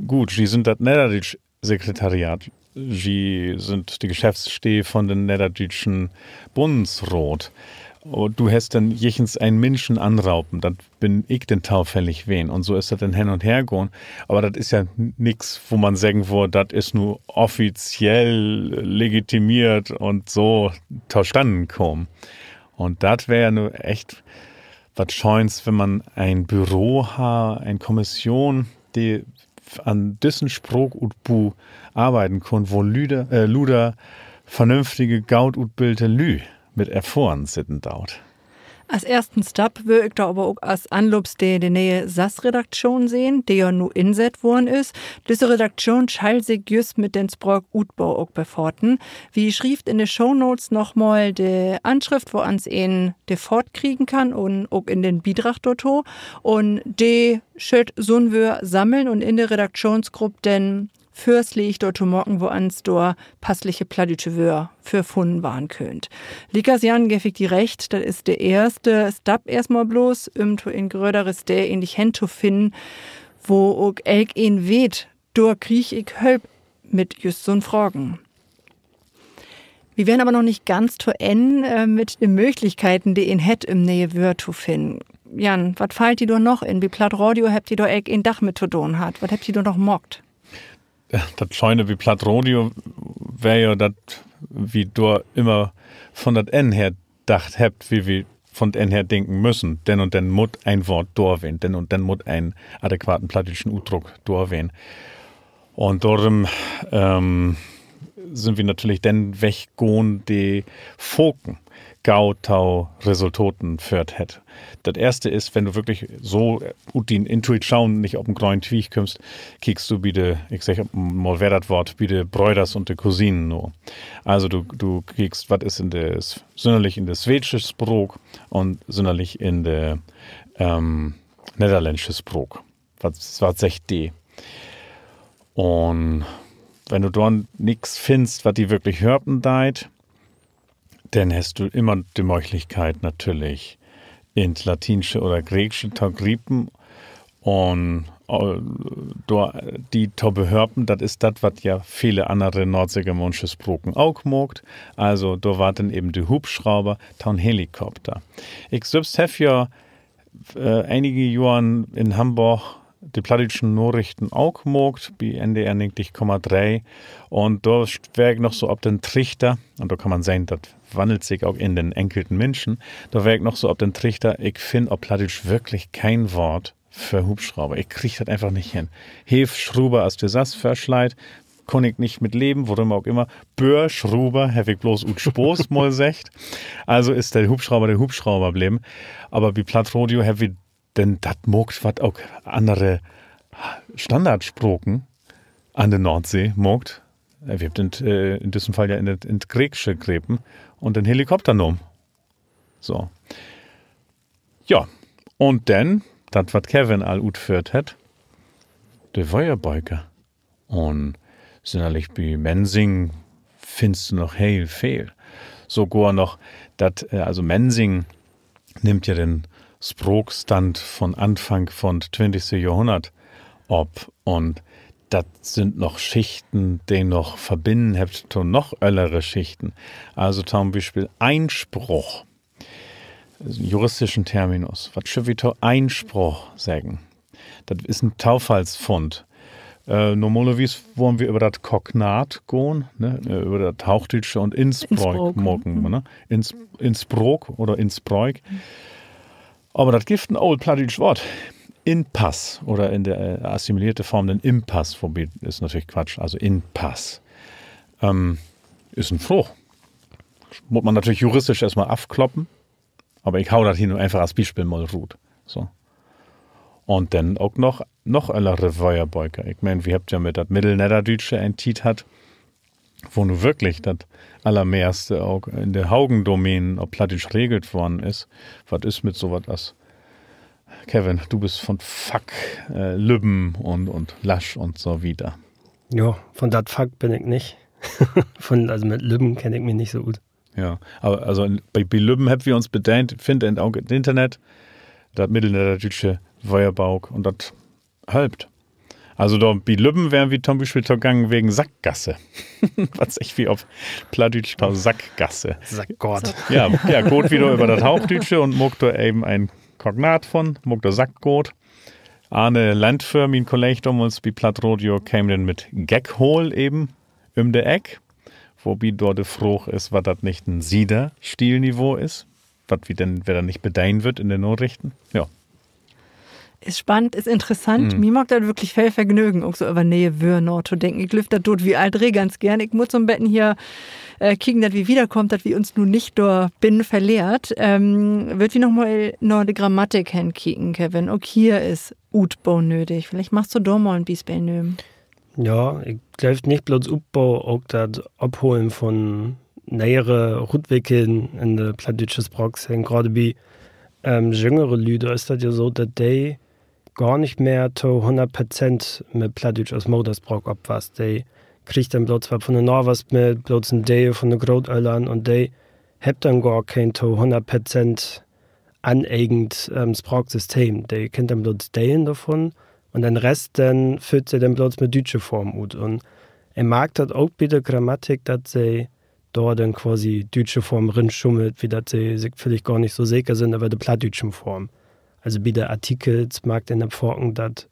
Goot, ji sünd dat Nedderdüütsch-Sekretariat. Ji sünd de Geschäftsstee von den Nedderdüütschen Bunnsraat. Du hest denn jichtens en Minschen anropen, dat bün ik denn tofällig ween. Un so is dat denn hen un her gahn. Aver dat is ja nix, wo man seggen wöör, dat is nu offiziell legitimeert un so tostannen kamen. Un dat weer ja nu echt wat Schööns, wenn man en Büro harr, en Kommission, de an düssen Spraakutbo arbeiden kunn, wo lüder, äh, luder vernünftige, goot utbillte Lüüd mit Erfohren sitten doot. As eersten Stapp wöör ik dor aver ok as Anloopstee de ne'e Sass-Redakschoon sehn, de ja nu insett worrn is. Düsse Redakschoon schall sik jüst mit den Spraakutbo ok befaten. Wi schrievt in de Shownotes nochmal de Anschrift, woans een de faat kriegen kann, un ok in den Bidrag dorto. Un de schüllt so'n Wöör sammeln un in de Redakschoonsgrupp denn Vörsleeg dorto maken, woans dor passliche plattdüütsche Wöör för funnen warrn köönt. Liekers, Jan, geev ik di recht, dat is de eerste Stapp eerstmal bloots, üm to en gröttere Steed egentlich hen to finnen, wo ok elkeen weet, dor krieg ik Hölp mit jüst so'n Fragen. Wi weren aver noch nich ganz to Enn, äh, mit de Mööglichkeiten, de een hett, üm ne'e Wöör to finnen. Jan, wat fallt di dor noch in? Bi Plattradio hebbt ji dor elkeen Dag mit to doon hatt. Wat hebbt ji dor noch maakt? Dat Schöne bi Plattradio weer ja, dat wi dor immer von dat Enn her dacht hebbt, wo wi von dat Enn her denken müssen. Denn un denn mutt en Woort dor ween, denn un denn mutt en adäquaten plattdüütschen Utdruck dor ween. Un dorüm, ähm, sünd wi natürlich den Weg gahn, de faken goot to Resultaten föhrt hett. Dat eerste is, wenn du würklich so ut dien Intuitschoon nich op en grönen Twieg kümmst, kiekst du bi de, ik segg mal weer dat Woort, bi de Bröders un de Cousinen na. Also du, du kiekst, wat is in de, sünnerlich in de sweedsche Spraak un sünnerlich in de, ähm, nedderlandsche Spraak. Wat, wat seggt de? Un wenn du dor nix finnst, wat di würklich hölpen deit, denn hest du immer de Mööglichkeit, natürlich in't Latiensche oder Greeksche to griepen un, äh, dor di to behölpen. Dat is dat, wat ja vele annere noordseegermaansche Spraken ok maakt. Also, dor warrt denn even de Hubschrauber to'n Helikopter. Ik sülvst heff ja, äh, enige Johren in Hamborg de plattdüütschen Narichten ok maakt, bi N D R negentig Komma dree. Un dor weer ik noch so op den Trichter, un dor kann man sehn, dat wannelt sik ok in den enkelten Minschen, dor weer ik noch so op den Trichter, ik finn op Plattdüütsch würklich keen Woort för Hubschrauber. Ik krieg dat eenfach nich hen. Heefschruver as de Sass vörsleit, kunn ik nich mit leven, worüm ok immer. Böörschruver heff ik bloots ut Spaaß mal seggt. Also is de Hubschrauber de Hubschrauber bleven. Aver bi Plattradio hebbt wi denn dat maakt, wat ok annere Standardspraken an de Noordsee maakt. Äh, wi hebbt in, äh, in düssen Fall ja in dat, in't Greeksche grepen un den Helikopter nahmen. So. Ja, un denn, dat, wat Kevin al utföhrt hett, de Wöörböker. Un sünnerlich bi Mensing finnst du noch heel veel. Sogor noch dat, äh, also Mensing nimmt ja den Spraakstand von Anfang von't twintigste Johrhunnert op. Un dat sünd noch Schichten, de noch Verbinnen hebbt to noch öllere Schichten. Also to'n Bispeel Einspruch. Juristischen Terminus. Wat schüllt wi to Einspruch seggen? Dat is en Tofallsfund. Äh, normalerwies wörrn wi över dat Kognat gahn, ne? Äh, över dat Hoochdüütsche un Inspraak maken, ne? Ins-, Inspraak oder Inspraak. Aver dat gifft en oolt plattdüütsch Woort. Inpass oder in de, äh, assimileerte Form den Impass, wobi, is natürlich Quatsch, also Inpass, ähm, is en Fraag. Mutt man natürlich juristisch eerstmal afkloppen, aver ik hau dat hier nu eenfach as Bispeel mal rut. So. Un denn ok noch, noch öllere Wöörböker. Ik meen, wi hebbt ja mit dat Middelnedderdüütsche en Tiet hatt, wo nu würklich dat Allermeeste ok in de hogen Domänen op Plattdüütsch regelt worrn is. Wat is mit so wat as, Kevin, du büst von Fack, äh, Lübben un, un Lasch un so wieder. Jo, von dat Fack bün ik nich. Von, also mit Lübben kenn ik mi nich so ut. Ja, aver also in, bi, bi Lübben hebbt wi uns bedeent, finnt een ok in't Internet, dat Middelnedderdüütsche Wöörbook, un dat helpt. Also dor bi Lübben weren wi to'n Bispeel togangen wegen Sackgasse. Wat seggt wi op Plattdüütsch to Sackgasse? Sackgoot. Ja, ja, gaht wi dor över dat Hoochdüütsche un maakt dor even en Kognat von, maakt dor Sackgoot. Arne Landwehr, mien Kolleeg domals bi Plattradio, keem denn mit Geckhool even üm de Eck. Wobi dor de Fraag is, wat dat nich en Sieder-Stilniveau is, wat wi denn wedder nich bedenen wüllt in de Narichten. Ja. Is spannend, is interessant. Mi maakt dat würklich veel Vergnögen, ok so över ne'e Wöör natodenken. Ik glööv, dat doot wi all dree ganz geern. Ik mutt so 'n beten hier, äh, kieken, dat wi wiederkaamt, dat wi uns nu nich dor binnen verleert. Ähm, wüllt wi noch mal na de Grammatik henkieken, Kevin? Ok hier is Utbo nödig. Villicht magst du dor mal en Bispeel nehmen. Ja, ik glööv nich blots Utbo, ok dat Opholen von ne'ere Rutwickeln in de plattdüütsche Spraakzeen. Graad bi, ähm, jüngere Lüüd, dor is dat ja so, dat de gor nich mehr to hunnert Perzent mit Plattdüütsch as Moderspraak opwasst. De kriegt denn blots wat von de Navers mit, blots en Deel von de Grootöllern, un de hebbt denn gor keen to hunnert Perzent anegent, ähm, Spraaksystem. De kennt denn blots Delen dorvon, un den Rest, den füllt se denn blots mit düütsche Formen ut. Un een markt dat ok bi de Grammatik, dat se dor denn quasi düütsche Formen rinschummelt, wiel dat se sik villicht gor nich so seker sünd över de plattdüütschen Formen. Also bi de Artikels markt een denn faken, dat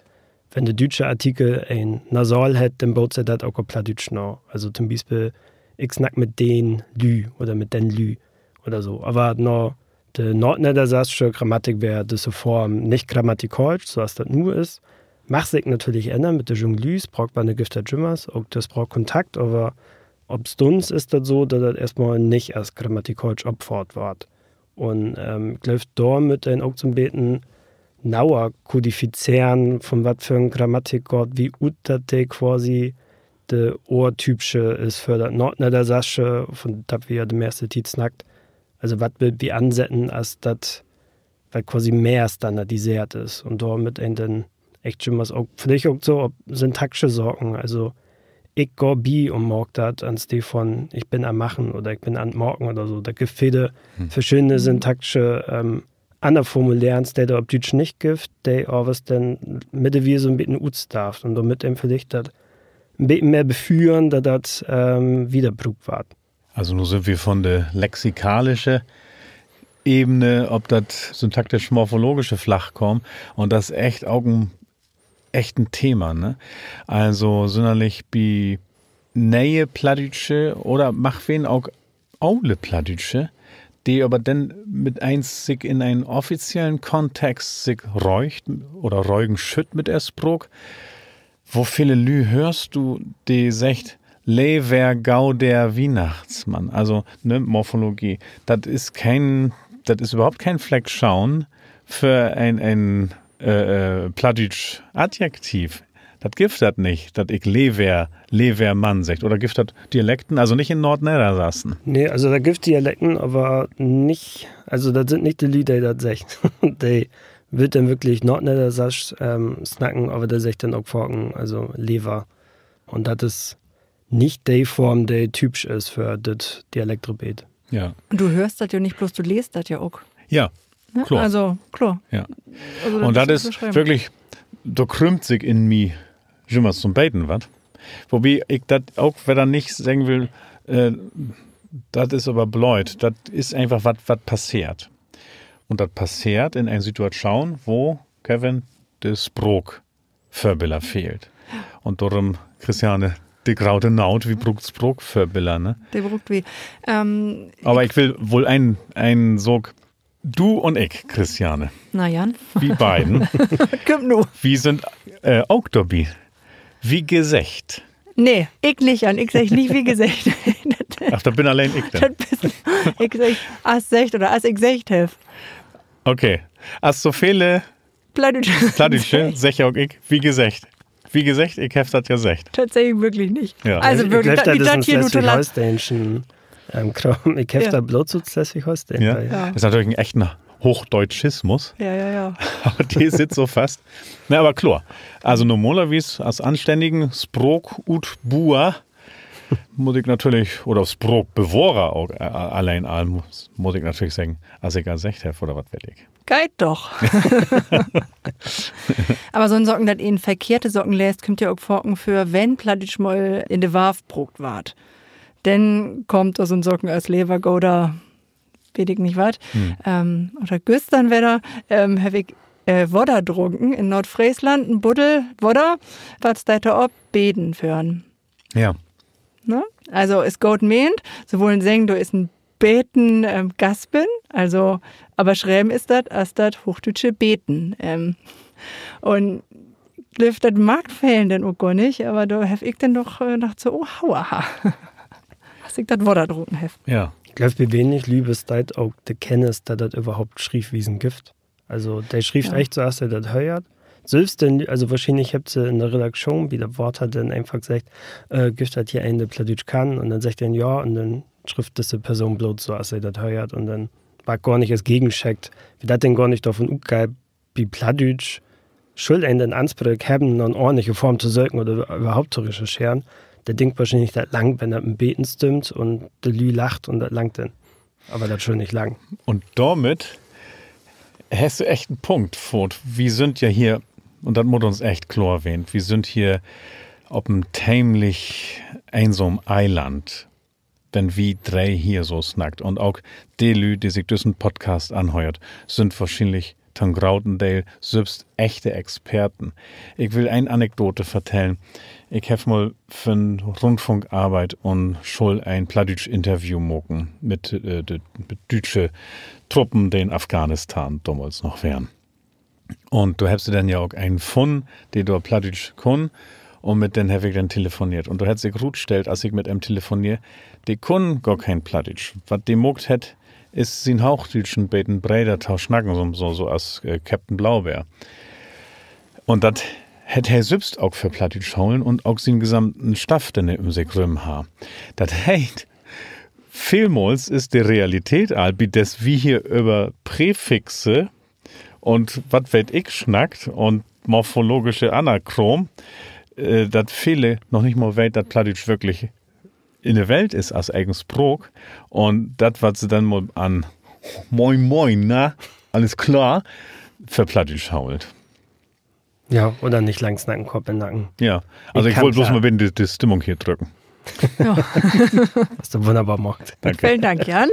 wenn de düütsche Artikel en Nasal hett, denn boot se dat ok op Plattdüütsch na. Also to'n Bispeel, ik snack mit den Lüüd oder mit den Lüüd oder so. Aver na de noordneddersassische Grammatik weer düsse Form nich grammatikaalsch, so as dat nu is. Mag sik natürlich ännern mit de jungen Lüüd, Spraakwanner gifft dat jümmers, ok de Spraakkontakt, aver opstunns is dat so, dat dat eerstmal nich as grammatikaalsch opfaat warrt. Un, ähm, ik glööv, dor mutt een ok so 'n beten nauer kodifizeren, von wat för 'n Grammatik gaht wi ut, dat de quasi de oortüüpsche is för dat Noordneddersassche, von dat wi ja de meiste Tiet snackt. Also wat wüllt wi ansetten as dat, wat quasi mehr standardiseert is. Un dor mutt een denn echt jümmers ok, villicht ok so op syntaktische Saken, also ik gah bi un maak dat, anstee von ik bün an 't Machen oder ik bün an 't Maken oder so. Dat gifft vele verschedene syntaktische, ähm, anner Formuleerens, de dat op Düütsch nich gifft, de avers denn middewiel so 'n beten utstarvt. Un dor mutt een villicht dat en beten mehr befördern, dat dat, ähm, wieder bruukt warrt. Also nu sünd wi von de lexikalische Ebene op dat syntaktisch-morphologische Flach kamen. Un dat is echt ok en, echt en Thema, ne? Also sünnerlich bi ne'e Plattdüütsche oder mag ween ok ole Plattdüütsche, de aver denn mit eens sik in en offiziellen Kontext sik röögt oder rögen schüllt mit ehr Spraak. Wo vele Lüüd höörst du, de seggt: Lever gauder Wiehnachtsmann? Also, ne, Morphologie. Dat is keen, dat is överhaupt keen Flexioon för en, en, äh, äh, plattdüütsch Adjektiv. Dat gifft dat nich, dat ik lever, lever Mann segg. Oder gifft dat Dialekten? Also nich in Noordneddersassen. Nee, also dat gifft Dialekten, aver nich, also dat sünd nich de Lüüd, de dat seggt. De wüllt denn würklich Noordneddersass, ähm, snacken, aver de seggt denn ok faken, also lever. Un dat is nich de Form, de tüüpsch is för dit Dialektrebeet. Ja. Du höörst dat ja nich blots, du leest dat ja ok. Ja, kloor. Also, kloor. Ja. Un dat is würklich, dor krümmt sik in mi jümmers so 'n beten wat. Wobi ik dat ok wedder nich seggen will, äh, dat is aver blööd. Dat is eenfach wat, wat passeert. Un dat passeert in en Situatschoon, wo, Kevin, de Spraakvörbiller fehlt. Un dorüm, Christiane, de grote Noot, wi bruukt Spraakvörbiller, ne? De bruukt wi. Aver ik will woll en, en Saak Du un ik, Christiane. Na, Jan? Wi beiden. Wat kummt nu? Wi sünd, äh, ok dorbi. Wie geseggt. Nee, ik nich, Jan. Ik segg nich wie geseggt. Ach, dat bün alleen ik denn. Dat bist, ik segg, as seggt oder as ik seggt heff. Okay. As so vele Plattdüütsche segg ok ik, wie geseggt. Wie geseggt, ik heff dat ja seggt. Dat segg ik würklich nich. Also würklich, dat, dat is en Sleswig-Holsteenschen, ähm, Kraam. Ik heff dat blots ut Sleswig-Holsteen. Is natürlich en echten Hochdeutschismus. Aver de sitt so fast. Nee, aver kloor. Also normalerwies as anstännigen Spraakutbuer mutt ik natürlich, oder Spraakbewohrer ok, äh, alleen al, mutt ik natürlich seggen, as ik al seggt heff, oder wat weet ik. Geiht doch. Aver so'n Saken, dat een verkehrte Saken leest, kummt ja ok faken vör, wenn Plattdüütsch mal in de Warf bruukt warrt. Denn kummt dor so'n Saken as levergoder, weet ik nich wat. Oder güstern wedder, ähm, heff ik, äh, Wodder drunken in Noordfreesland, en Buddel Wodder, wat steiht dor op? Beten föhren. Also, is goot meent, se wullen seggen, dor is en beten, ähm, Gas bin, also, aver schreven is dat as dat hoochdüütsche beten. Ähm, un ik glööv, dat markt velen denn ok gor nich, aver dor heff ik denn doch, äh, dacht so, oh, hauaha. As ik dat Wodder drunken heff. Ik glööv, bi wenig Lüüd besteiht ok de Kenntnis, dat dat överhaupt Schrievwiesen gifft. Also, de schrievt echt so, as se dat höört. Sülvst denn, also wohrschienlich hebbt se in de Redaktion bi dat Water denn eenfach seggt, äh, gifft dat hier een, de Plattdüütsch kann? Un denn seggt een ja, un denn schrifft düsse Person blots so, as se dat höört. Un denn warrt gor nich eerst gegencheckt, wiel dat denn gor nich dorvon utgeiht, bi Plattdüütsch schull een den Anspröök hebben, na en ordentliche Form to söken oder överhaupt to rechercheren. De denkt wohrschienlich, dat langt, wenn dat en beten stimmt un de Lüüd lacht un dat langt denn. Aver dat schull nich langen. Un dormit hest du echt en Punkt faat. Wi sünd ja hier, un dat mutt uns echt kloor ween, wi sünd hier op en teemlich eensaam Eiland, wenn wi dree hier so snackt. Un ok de Lüüd, de sik düssen Podcast anhöört, sünd wohrschienlich to'n groten Deel sülvst echte Experten. Ik will een Anekdote vertellen. Ik heff mal för 'n Rundfunk arbeidt un schull en plattdüütsch Interview maken mit, äh, de, mit düütsche Truppen, de in Afghanistan domals noch weren. Un dor hebbt se denn ja ok een funnen, de dor Plattdüütsch kunn. Un mit den heff ik denn telefoneert. Un dor hett sik rutstellt, as ik mit em telefoneer, de kunn gor keen Plattdüütsch. Wat de maakt hett, is sien Hoochdüütsch en beten breder to snacken, so, so, so as, äh, Captain Blaubeer. Un dat hett he sülvst ok för Plattdüütsch holen un ok sien gesamten Staff, den he üm sik rüm harr. Dat heet, veelmals is de Realität al, bi des wi hier över Präfixe un wat weet ik snackt un morphologische anner Kraam, äh, dat vele noch nich mal weet, dat Plattdüütsch würklich in de Welt is as egen Spraak. Un dat, wat se denn mal an Moin, moin, na, alles klar, för Plattdüütsch hoolt. Ja, oder nich lang snacken, Kopp in Nacken. Ja, also ik wull blots mal beten de, de Stimmung hier drücken. Hest du wunnerbar maakt. Velen Dank, Jan.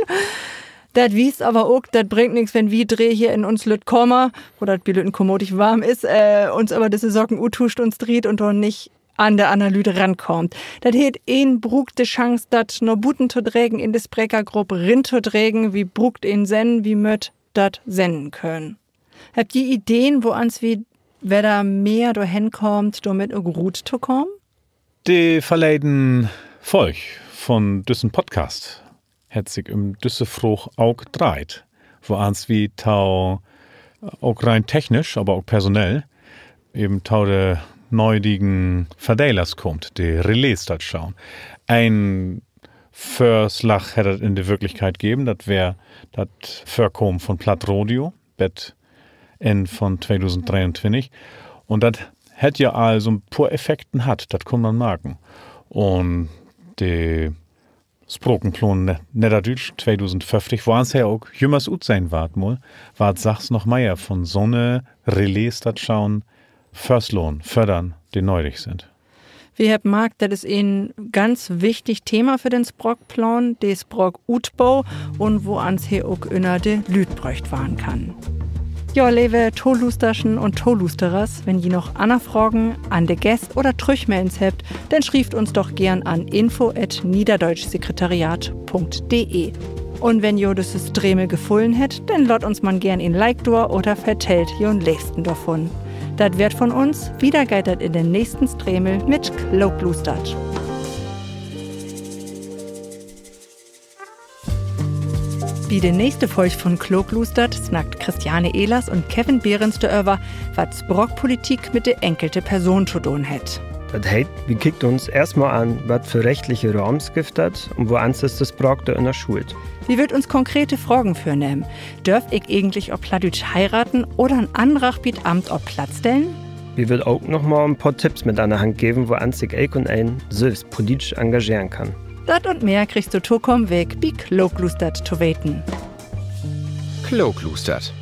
Dat wiest aver ok, dat bringt nix, wenn wi dree hier in uns lütt Kamer, wo dat bi lütten kommodig warm is, äh, uns över disse Saken uttuuscht un striedt un dor nich an de anner Lüüd rankaamt. Dat heet, een bruukt de Chance, dat na buten to dregen, in de Sprekergrupp rin to dregen. Wi bruukt en Sennen, wi mööt dat sennen könen. Hebbt ji Ideen, woans wi wedder mehr dorhen kaamt, dormit ok rut to kamen? De verleden Folg von düssen Podcast hett sik üm düsse Fraag ok dreiht, woans wi to, ok rein technisch, aver ok personell, even to de nödigen Verdelers kaamt, de Relaisstatschoon. En Vörslag hett dat in de Würklichkeit geven, dat weer dat Vörkamen von Plattradio bet Enn von tweedusend dreeuntwintig. Un dat hett ja al so'n poor Effekten hatt, dat kunn man marken. Un de Sprakenplaan Ne-, Nedderdüütsch tweedusend föfftig, woans he ok jümmers utsehn warrt, mal, warrt sachs noch mehr von so'ne Relaisstatschoon vörslahn, fördern, de nödig sünd. Wi hebbt markt, dat is en ganz wichtig Thema för den Spraakplaan, de Spraakutbo, un woans he ok ünner de Lüüd bröcht warrn kann. Ja, leve Toluusterschen un Toluusterers, wenn ji noch anner Fragen an de Gäst oder Trüchmellens hebbt, denn schrievt uns doch geern an info at niederdeutschsekretariat punkt de. Un wenn jo düsse Stremel gefullen hett, denn laat uns man geern en Like dor oder vertellt jo'n Leevsten dorvun. Dat weer't von uns. Wieder geiht dat in den nächsten Stremel mit Klookluustert. Bi de nächste Folg von Klookluustert snackt Christiane Ehlers un Kevin Behrens doröver, wat Spraakpolitik mit de enkelte Person to doon hett. Dat heet, wi kiekt uns eerstmal an, wat för rechtliche Rahms gifft dat un woans is de Spraak dor ünner schuult. Wi wüllt uns konkrete Fragen vörnehmen. Dörf ik egentlich op Plattdüütsch heiraten oder en Andrag bi't Amt op Platt stellen? Wi wüllt ok noch mal en poor Tipps mit an de Hand geven, woans sik elk un een sülvst politisch engageren kann. Dat un mehr kriggst du tokamen Week bi Klookluustert to weten. Klookluustert,